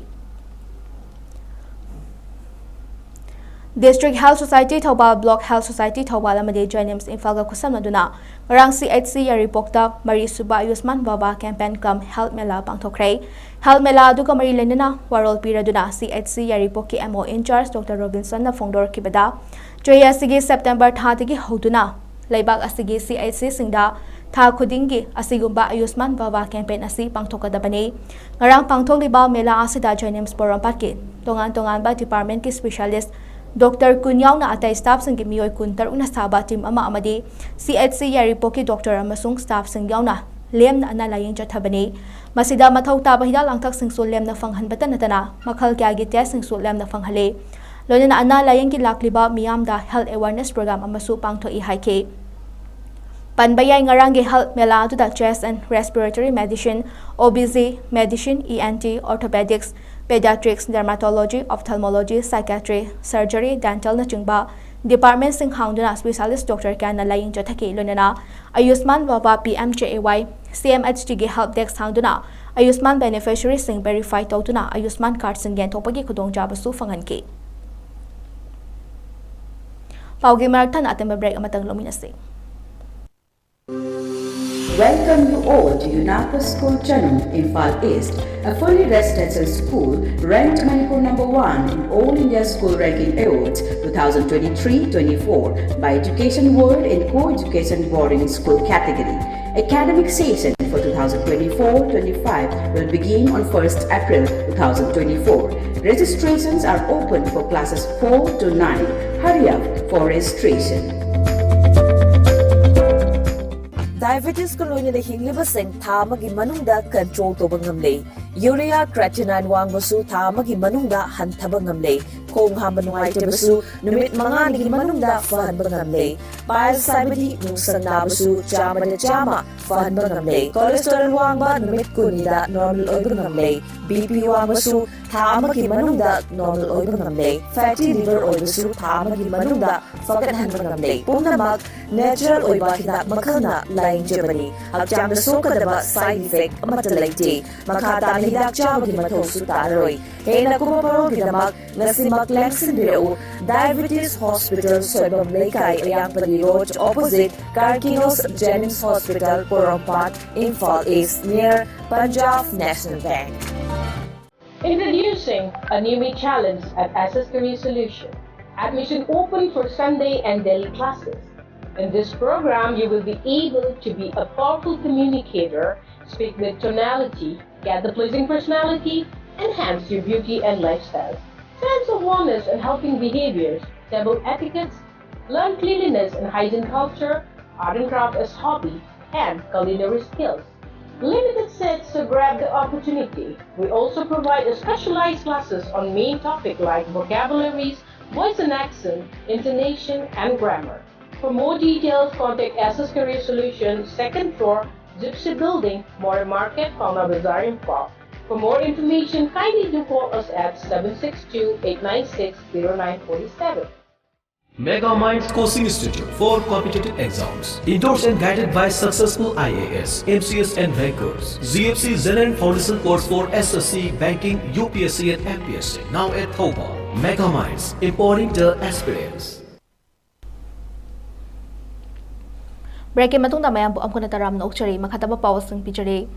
District Health Society Thoubal, Block Health Society Thoubal ꯑꯃꯗꯤ JNIMS ꯏꯝꯐꯥꯜꯒ ꯈꯨꯠꯁꯝꯅꯗꯨꯅ ꯉꯔꯥꯡ CHC ꯌꯥꯏꯔꯤꯄꯣꯛꯇ ꯃꯔꯤꯁꯨꯕ ꯑꯌꯨꯁꯃꯥꯟ ꯚꯥꯕꯥ campaign cum health mela ꯄꯥꯡꯊꯣꯛꯈ꯭ꯔꯦ꯫ Health mela ꯑꯗꯨꯒ ꯃꯔꯤ ꯂꯩꯅꯅ ꯋꯥꯔꯣꯜ ꯄꯤꯔꯗꯨꯅ CHC ꯌꯥꯏꯔꯤꯄꯣꯛꯀꯤ MO in charge Doctor ꯔꯣꯕꯤꯟꯁꯟꯅ ꯐꯣꯡꯗꯣꯔꯛꯈꯤꯕꯗ, ꯆꯍꯤ ꯑꯁꯤꯒꯤ September ꯊꯥꯗꯒꯤ ꯍꯧꯗꯨꯅ ꯂꯩꯕꯥꯛ ꯑꯁꯤꯒꯤ CHCꯁꯤꯡꯗ ꯊꯥ ꯈꯨꯗꯤꯡꯒꯤ ꯑꯁꯤꯒꯨꯝꯕ ꯑꯌꯨꯁꯃꯥꯟ ꯚꯥꯕꯥ campaign ꯑꯁꯤ ꯄꯥꯡꯊꯣꯛꯀꯗꯕꯅꯤ꯫ ꯉꯔꯥꯡ ꯄꯥꯡꯊꯣꯛꯂꯤꯕ mela ꯑꯁꯤꯗ JNIMS ꯄꯣꯔꯣꯝꯄꯥꯠꯀꯤ ꯇꯣꯉꯥꯟ ꯇꯣꯉꯥꯟꯕ departmentꯀꯤ specialist Doctor ꯀꯨꯟ ꯌꯥꯎꯅ ꯑꯇꯩ staffꯁꯤꯡꯒꯤ ꯃꯤꯑꯣꯏ ꯀꯨꯟꯇꯔꯨꯛꯅ ꯁꯥꯕ team ꯑꯃ ꯑꯃꯗꯤ CHC ꯌꯥꯏꯔꯤꯄꯣꯛꯀꯤ doctor ꯑꯃꯁꯨꯡ staffꯁꯤꯡ ꯌꯥꯎꯅ ꯂꯦꯝꯅ ꯑꯅꯥ ꯂꯥꯌꯦꯡ ꯆꯠꯊꯕꯅꯤ꯫ ꯃꯁꯤꯗ ꯃꯊꯧ ꯇꯥꯕ ꯍꯤꯗꯥꯛ ꯂꯥꯡꯊꯛꯁꯤꯡꯁꯨ ꯂꯦꯝꯅ ꯐꯪꯍꯟꯕꯇ ꯅꯠꯇꯅ ꯃꯈꯜ ꯀꯌꯥꯒꯤ testꯁꯤꯡꯁꯨ ꯂꯦꯝꯅ ꯐꯪꯍꯜꯂꯤ꯫ ꯂꯣꯏꯅꯅ ꯑꯅꯥ ꯂꯥꯌꯦꯡꯒꯤ ꯂꯥꯛꯂꯤꯕ ꯃꯤꯌꯥꯝꯗ health awareness program ꯑꯃꯁꯨ ꯄꯥꯡꯊꯣꯛꯏ ꯍꯥꯏꯈꯤ꯫ ꯄꯟꯕ ꯌꯥꯏ, ꯉꯔꯥꯡꯒꯤ health mela ꯑꯗꯨꯗ chest and respiratory medicine, OBG, medicine, ENT, orthopedics, pediatrics, dermatology, ophthalmology, psychiatry, surgery, dentalꯅꯆꯤꯡꯕ departmentꯁꯤꯡ ꯍꯥꯡꯗꯨꯅ specialist doctor ꯀꯌꯥꯅ ꯂꯥꯌꯦꯡ ꯆꯠꯊꯈꯤ꯫ ꯂꯣꯏꯅꯅ ꯑꯌꯨꯁꯃꯥꯟ ꯚꯥꯕꯥ PMJAY, CMHTꯒꯤ help desk ꯍꯥꯡꯗꯨꯅ ꯑꯌꯨꯁꯃꯥꯟ ꯕꯦꯅꯤꯐꯤꯁꯔꯤꯁꯤꯡ ꯚꯦꯔꯤꯐꯥꯏ ꯇꯧꯗꯨꯅ ꯑꯌꯨꯁꯃꯥꯟ ꯀꯥꯔꯗꯁꯤꯡ ꯌꯦꯟꯊꯣꯛꯄꯒꯤ ꯈꯨꯗꯣꯡꯆꯥꯕꯁꯨ ꯐꯪꯍꯟꯈꯤ꯫ ꯄꯥꯎꯒꯤ ꯃꯔꯛ ꯊꯠꯅ ꯑꯇꯦꯟꯕ ꯕ꯭ꯔꯦꯛ ꯑꯃꯇꯪ ꯂꯧꯃꯤꯟꯅꯁꯤ꯫ Welcome you all to UNAPA School Chanung, Imphal East, a fully residential school ranked Manipur number one in All India School Ranking Awards two thousand twenty-three twenty-four by Education World in Co-Education Boarding School category. Academic session for two thousand twenty-four twenty-five will begin on first April two thousand twenty-four. Registrations are open for classes four to nine. Hurry up for registration. ꯗꯥꯏꯕꯦꯇꯤꯁꯀ ꯂꯣꯏꯅꯅ ꯍꯤꯡꯂꯤꯕꯁꯤꯡ ꯊꯥ ꯑꯃꯒꯤ ꯃꯅꯨꯡꯗ control ꯇꯧꯕ ꯉꯝꯂꯦ꯫ Urea ꯀ꯭ꯔꯦꯇꯤꯅꯥꯏꯟ ꯋꯥꯡꯕꯁꯨ ꯊꯥ ꯑꯃꯒꯤ ꯃꯅꯨꯡꯗ ꯍꯟꯊꯕ ꯉꯝꯂꯦ꯫ ꯈꯣꯡ ꯍꯥꯝꯕ ꯅꯨꯡꯉꯥꯏꯇꯕꯁꯨ ꯅꯨꯃꯤꯠ ꯃꯉꯥꯅꯤꯒꯤ ꯃꯅꯨꯡꯗ ꯐꯍꯟꯕ ꯉꯝꯂꯦ꯫ ꯄꯥꯏꯜꯁ ꯍꯥꯏꯕꯗꯤ ꯅꯨꯡꯁꯪ ꯅꯥꯕꯁꯨ ꯆꯥꯝꯃꯗ ꯆꯥꯝꯃ ꯐꯍꯟꯕ ꯉꯝꯂꯦ꯫ ꯀꯣꯂꯦꯁꯇꯦꯔꯣꯜ ꯋꯥꯡꯕ ꯅꯨꯃꯤꯠ ꯀꯨꯟꯅꯤꯗ ꯅꯣꯔꯃꯦꯜ ꯑꯣꯏꯕ ꯉꯝꯂꯦ꯫ ꯕꯤ ꯄꯤ ꯋꯥꯡꯕꯁꯨ ꯊꯥ ꯑꯃꯒꯤ ꯃꯅꯨꯡꯗ ꯅꯣꯔꯃꯦꯜ ꯑꯣꯏꯕ ꯉꯝꯂꯦ꯫ ꯐꯦꯇꯤ ꯂꯤꯚꯔ ꯑꯣꯏꯕꯁꯨ ꯊꯥ ꯑꯃꯒꯤ ꯃꯅꯨꯡꯗ ꯐꯒꯠꯍꯟꯕ ꯉꯝꯂꯦ꯫ ꯄꯨꯝꯅꯃꯛ ꯅꯦꯆꯔꯦꯜ ꯑꯣꯏꯕ ꯍꯤꯗꯥꯛ ꯃꯈꯜꯅ ꯂꯥꯌꯦꯡꯖꯕꯅꯤ꯫ ꯍꯛꯆꯥꯡꯗ ꯁꯣꯛꯀꯗꯕ ꯁꯥꯏꯗ ꯏꯐꯦꯛ ꯑꯃꯠꯇ ꯂꯩꯇꯦ꯫ ꯃꯈꯥ ꯇꯥꯅ ꯍꯤꯗꯥꯛ ꯆꯥꯕꯒꯤ ꯃꯊꯧꯁꯨ ꯇꯥꯔꯔꯣꯏ꯫ ꯍꯦꯟꯅ ꯀꯨꯞꯄ ꯃꯔꯣꯜꯒꯤꯗꯃꯛ ꯉꯁꯤꯃꯛ ꯂꯦꯡꯁꯤꯟꯕꯤꯔꯛꯎ꯫ ꯗꯥꯏꯕꯦꯇꯤꯁ ꯍꯣꯁꯄꯤꯇꯥꯜ, ꯁꯣꯏꯕꯝ ꯂꯩꯀꯥꯏ, ꯑꯌꯥꯡꯄꯜꯂꯤ road, opposite Karkinos JNIMS hospital, Porompat, Imphal East, near Punjab National Bank. Introducing a new challenge at S S Career Solution. Admission open for Sunday and daily classes. In this program, you will be able to be a powerful communicator, speak with tonality, get the pleasing personality, enhance your beauty and lifestyle. Sense of wellness and helping behaviors, table etiquettes, learn cleanliness and hygiene culture, art and craft as hobby, and culinary skills. Limited seats, so grab the opportunity. We also provide a specialized classes on main topic like vocabularies, voice and accent, intonation, and grammar. For more details, contact S S Career Solution, second floor, Gypsy Building, More Market, Paona Bazaar, Imphal. For more information, kindly do call us at seven six two, eight nine six, zero nine four seven. Mega Minds Coaching Institute for competitive exams. Endorsed and guided by successful I A S, M C S and bankers. G F C Zenith Foundation course for S S C, banking, U P S C and M P S C. Now at Thoubal. Mega Minds, empowering the aspirants. Break ꯀꯤ ꯃꯇꯨꯡꯗ ꯃꯌꯥꯝꯕꯨ ꯑꯃꯨꯛ ꯍꯟꯅ ꯇꯔꯥꯝꯅ ꯑꯣꯛꯆꯔꯤ꯫ ꯃꯈꯥ ꯇꯥꯕ ꯄꯥꯎꯁꯤꯡ ꯄꯤꯖꯔꯤ꯫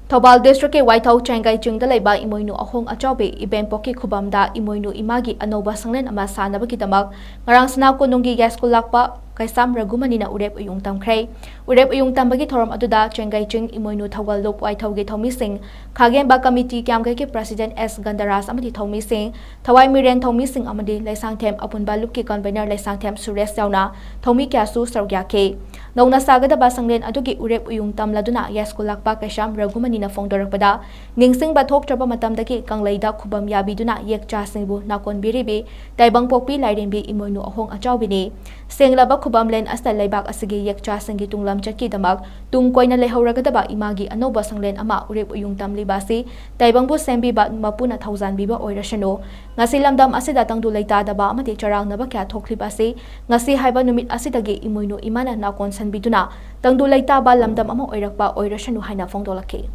Thoubal district ꯀꯤ ꯋꯥꯏꯊꯧ ꯆꯦꯡꯒꯩ ꯆꯤꯡꯗ ꯂꯩꯕ ꯏꯃꯣꯏꯅꯨ ꯑꯍꯣꯡ ꯑꯆꯥꯎꯕꯤ ꯏꯕꯦꯝꯄꯣꯛꯀꯤ ꯈꯨꯕꯝꯗ ꯏꯃꯣꯏꯅꯨ ꯏꯃꯥꯒꯤ ꯑꯅꯧꯕ ꯁꯪꯂꯦꯟ ꯑꯃ ꯁꯥꯅꯕꯒꯤꯗꯃꯛ ꯉꯔꯥꯡ ꯁꯅꯥ ꯀꯣꯅꯨꯡꯒꯤ ꯌꯥꯏꯁ꯭ꯀꯨꯜ ꯂꯥꯛꯄ ꯀꯩꯁꯥꯝ ꯔꯘꯨꯃꯅꯤꯅ ꯎꯔꯦꯞ ꯎꯌꯨꯡ ꯇꯝꯈ꯭ꯔꯦ꯫ ꯎꯔꯦꯞ ꯎꯌꯨꯡ ꯇꯝꯕꯒꯤ ꯊꯧꯔꯝ ꯑꯗꯨꯗ ꯆꯦꯡꯒꯩ ꯆꯤꯡ ꯏꯃꯣꯏꯅꯨ ꯊꯧꯒꯜ ꯂꯨꯞ ꯋꯥꯏꯊꯧꯒꯤ ꯊꯧꯃꯤꯁꯤꯡ, ꯈꯥꯒꯦꯝꯕ ꯀꯃꯤꯇꯤ ꯀꯤꯌꯥꯝꯒꯩꯒꯤ president S ꯒꯟꯙꯔꯥꯖ ꯑꯃꯗꯤ ꯊꯧꯃꯤꯁꯤꯡ, ꯊꯋꯥꯏ ꯃꯤꯔꯦꯟ ꯊꯧꯃꯤꯁꯤꯡ ꯑꯃꯗꯤ ꯂꯩꯁꯥꯡꯊꯦꯝ ꯑꯄꯨꯟꯕ ꯂꯨꯞꯀꯤ convener ꯂꯩꯁꯥꯡꯊꯦꯝ ꯁꯨꯔꯦꯁ ꯌꯥꯎꯅ ꯊꯧꯃꯤ ꯀꯌꯥꯁꯨ ꯁꯔꯨꯛ ꯌꯥꯈꯤ꯫ ꯅꯧꯅ ꯁꯥꯒꯗꯕ ꯁꯪꯂꯦꯟ ꯑꯗꯨꯒꯤ ꯎꯔꯦꯞ ꯎꯌꯨꯡ ꯇꯝꯂꯗꯨꯅ ꯌꯥꯏꯁ꯭ꯀꯨꯜ ꯂꯥꯛꯄ ꯀꯩꯁꯥꯝ ꯔꯘꯨꯃꯅꯤꯅ ꯐꯣꯡꯗꯣꯔꯛꯄꯗ, ꯅꯤꯡꯁꯤꯡꯕ ꯊꯣꯛꯇ꯭ꯔꯕ ꯃꯇꯝꯗꯒꯤ ꯀꯪꯂꯩꯗ ꯈꯨꯕꯝ ꯌꯥꯕꯤꯗꯨꯅ ꯌꯦꯛꯆꯥꯁꯤꯡꯕꯨ ꯅꯥꯀꯣꯟꯕꯤꯔꯤꯕꯤ ꯇꯥꯏꯕꯪꯄꯣꯛꯄꯤ ꯂꯥꯏꯔꯦꯝꯕꯤ ꯏꯃꯣꯏꯅꯨ ꯑꯍꯣꯡ ꯑꯆꯥꯎꯕꯤꯅꯤ꯫ ꯁꯦꯡꯂꯕ ꯈꯨꯕꯝꯂꯦꯟ ꯑꯁꯤꯗ ꯂꯩꯕꯥꯛ ꯑꯁꯤꯒꯤ ꯌꯦꯛꯆꯥꯁꯤꯡꯒꯤ ꯇꯨꯡꯂꯝ ꯆꯠꯀꯤꯗꯃꯛ ꯇꯨꯡ ꯀꯣꯏꯅ ꯂꯩꯍꯧꯔꯒꯗꯕ ꯏꯃꯥꯒꯤ ꯑꯅꯧꯕ ꯁꯪꯂꯦꯟ ꯑꯃ ꯎꯔꯦꯞ ꯎꯌꯨꯡ ꯇꯝꯂꯤꯕ ꯑꯁꯤ ꯇꯥꯏꯕꯪꯕꯨ ꯁꯦꯝꯕꯤꯕ ꯃꯄꯨꯅ ꯊꯧꯖꯥꯟꯕꯤꯕ ꯑꯣꯏꯔꯁꯅꯨ꯫ ꯉꯁꯤ ꯂꯝꯗꯝ ꯑꯁꯤꯗ ꯇꯪꯗꯨ ꯂꯩꯇꯥꯗꯕ ꯑꯃꯗꯤ ꯆꯔꯥꯡꯅꯕ ꯀꯌꯥ ꯊꯣꯛꯂꯤꯕ ꯑꯁꯤ ꯉꯁꯤ ꯍꯥꯏꯕ ꯅꯨꯃꯤꯠ ꯑꯁꯤꯗꯒꯤ ꯏꯃꯣꯏꯅꯨ ꯏꯃꯥꯅ ꯅꯥꯀꯣꯟ ꯁꯟꯕꯤꯗꯨꯅ ꯇꯪꯗꯨ ꯂꯩꯇꯥꯕ ꯂꯝꯗꯝ ꯑꯃ ꯑꯣꯏꯔꯛꯄ ꯑꯣꯏꯔꯁꯅꯨ ꯍꯥꯏꯅ ꯐꯣꯡꯗꯣꯛꯂꯛꯈꯤ꯫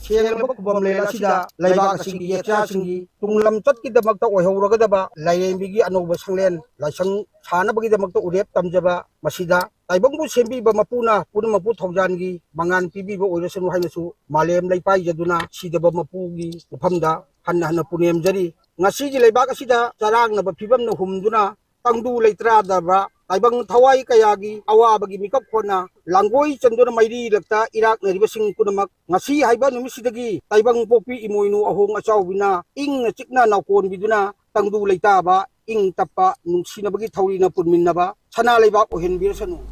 ꯁꯦꯡꯂꯕ ꯈꯨꯕꯝꯂꯦꯟ ꯑꯁꯤꯗ ꯂꯩꯕꯥꯛ ꯑꯁꯤꯒꯤ ꯌꯦꯛꯆꯥꯁꯤꯡꯒꯤ ꯇꯨꯡꯂꯝ ꯆꯠꯀꯤꯗꯃꯛꯇ ꯑꯣꯏꯍꯧꯔꯒꯗꯕ ꯂꯥꯏꯔꯦꯝꯕꯤꯒꯤ ꯑꯅꯧꯕ ꯁꯪꯂꯦꯟ ꯂꯥꯏꯁꯪ ꯁꯥꯅꯕꯒꯤꯗꯃꯛꯇ ꯎꯔꯦꯞ ꯇꯝꯖꯕ, ꯃꯁꯤꯗ ꯇꯥꯏꯕꯪꯕꯨ ꯁꯦꯝꯕꯤꯕ ꯃꯄꯨꯅ ꯄꯨꯝꯅꯃꯛꯄꯨ ꯊꯧꯖꯥꯟꯒꯤ ꯃꯉꯥꯜ ꯄꯤꯕꯤꯕ ꯑꯣꯏꯔꯁꯅꯨ ꯍꯥꯏꯅꯁꯨ ꯃꯥꯂꯦꯝ ꯂꯩꯄꯥꯏꯖꯗꯨꯅ ꯁꯤꯗꯕ ꯃꯄꯨꯒꯤ ꯃꯐꯝꯗ ꯍꯟꯅ ꯍꯟꯅ ꯄꯨꯅꯦꯝꯖꯔꯤ꯫ ꯉꯁꯤꯒꯤ ꯂꯩꯕꯥꯛ ꯑꯁꯤꯗ ꯆꯔꯥꯡꯅꯕ ꯐꯤꯕꯝꯅ ꯍꯨꯝꯗꯨꯅ ꯇꯪꯗꯨ ꯂꯩꯇ꯭ꯔꯥꯗꯕ ꯇꯥꯏꯕꯪ ꯊꯋꯥꯏ ꯀꯌꯥꯒꯤ ꯑꯋꯥꯕꯒꯤ ꯃꯤꯀꯞ ꯈꯣꯟꯅ ꯂꯥꯡꯒꯣꯏ ꯆꯟꯗꯨꯅ ꯃꯩꯔꯤ ꯂꯛꯇ ꯏꯔꯥꯛꯅꯔꯤꯕꯁꯤꯡ ꯄꯨꯝꯅꯃꯛ ꯉꯁꯤ ꯍꯥꯏꯕ ꯅꯨꯃꯤꯠꯁꯤꯗꯒꯤ ꯇꯥꯏꯕꯪ ꯄꯣꯛꯄꯤ ꯏꯃꯣꯏꯅꯨ ꯑꯍꯣꯡ ꯑꯆꯥꯎꯕꯤꯅ ꯏꯪꯅ ꯆꯤꯛꯅ ꯅꯥꯎꯀꯣꯟꯕꯤꯗꯨꯅ ꯇꯪꯗꯨ ꯂꯩꯇꯥꯕ ꯏꯪ ꯇꯞꯄ ꯅꯨꯡꯁꯤꯅꯕꯒꯤ ꯊꯧꯔꯤꯅ ꯄꯨꯟꯃꯤꯟꯅꯕ ꯁꯅꯥ ꯂꯩꯕꯥꯛ ꯑꯣꯏꯍꯟꯕꯤꯔꯁꯅꯨ꯫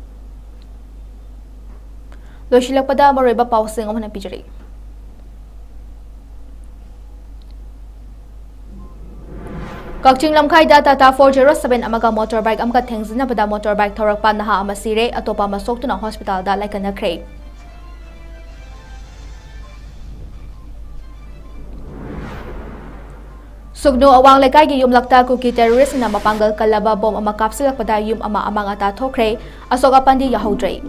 ꯂꯣꯏꯁꯤꯜꯂꯛꯄꯗ ꯃꯔꯨꯑꯣꯏꯕ ꯄꯥꯎꯁꯤꯡ ꯑꯃꯨꯛ ꯍꯟꯅ ꯄꯤꯖꯔꯤ꯫ ꯀꯛꯆꯤꯡ ꯂꯝꯈꯥꯏꯗ Tata four zero seven ꯑꯃꯒ motor bike ꯑꯃꯒ ꯊꯦꯡꯖꯤꯟꯅꯕꯗ motor bike ꯊꯧꯔꯛꯄ ꯅꯍꯥ ꯑꯃ ꯁꯤꯔꯦ, ꯑꯇꯣꯞꯄ ꯑꯃ ꯁꯣꯛꯇꯨꯅ hospital ꯗ ꯂꯥꯏꯀꯠꯅꯈ꯭ꯔꯦ꯫ ꯁꯨꯒꯅꯨ ꯑꯋꯥꯡ ꯂꯩꯀꯥꯏꯒꯤ ꯌꯨꯝꯂꯛꯇ ꯀꯨꯀꯤ ꯇꯦꯔꯣꯔꯤꯁ꯭ꯠꯅ ꯃꯄꯥꯡꯒꯜ ꯀꯜꯂꯕ ꯕꯣꯝ ꯑꯃ ꯀꯥꯞꯁꯤꯜꯂꯛꯄꯗ ꯌꯨꯝ ꯑꯃ ꯑꯃꯥꯡ ꯑꯇꯥ ꯊꯣꯛꯈ꯭ꯔꯦ꯫ ꯑꯁꯣꯛ ꯑꯄꯟꯗꯤ ꯌꯥꯍꯧꯗ꯭ꯔꯦ꯫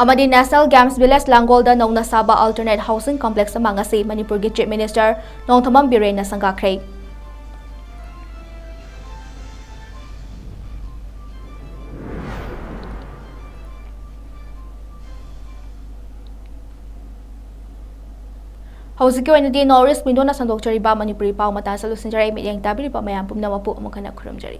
ꯑꯃꯗꯤ National Games Village ꯂꯥꯡꯒꯣꯜꯗ ꯅꯧꯅ ꯁꯥꯕ alternate housing complex ꯑꯃ ꯉꯁꯤ ꯃꯅꯤꯄꯨꯔꯒꯤ Chief Minister ꯅꯣꯡꯊꯣꯝꯕꯝ ꯕꯤꯔꯦꯟꯅ ꯁꯪꯒꯥꯈ꯭ꯔꯦ꯫ ꯍꯧꯖꯤꯛꯀꯤ ꯑꯣꯏꯅꯗꯤ North East Window ꯅ ꯁꯟꯗꯣꯛꯆꯔꯤꯕ ꯃꯅꯤꯄꯨꯔꯤ ꯄꯥꯎ ꯃꯇꯥꯡ ꯑꯁꯤ ꯂꯣꯏꯁꯤꯟꯖꯔꯦ꯫ ꯃꯤꯠꯌꯦꯡ ꯇꯥꯕꯤꯔꯤꯕ ꯃꯌꯥꯝ ꯄꯨꯝꯅꯃꯛꯄꯨ ꯑꯃꯨꯛ ꯍꯟꯅ ꯈꯨꯔꯨꯝꯖꯔꯤ꯫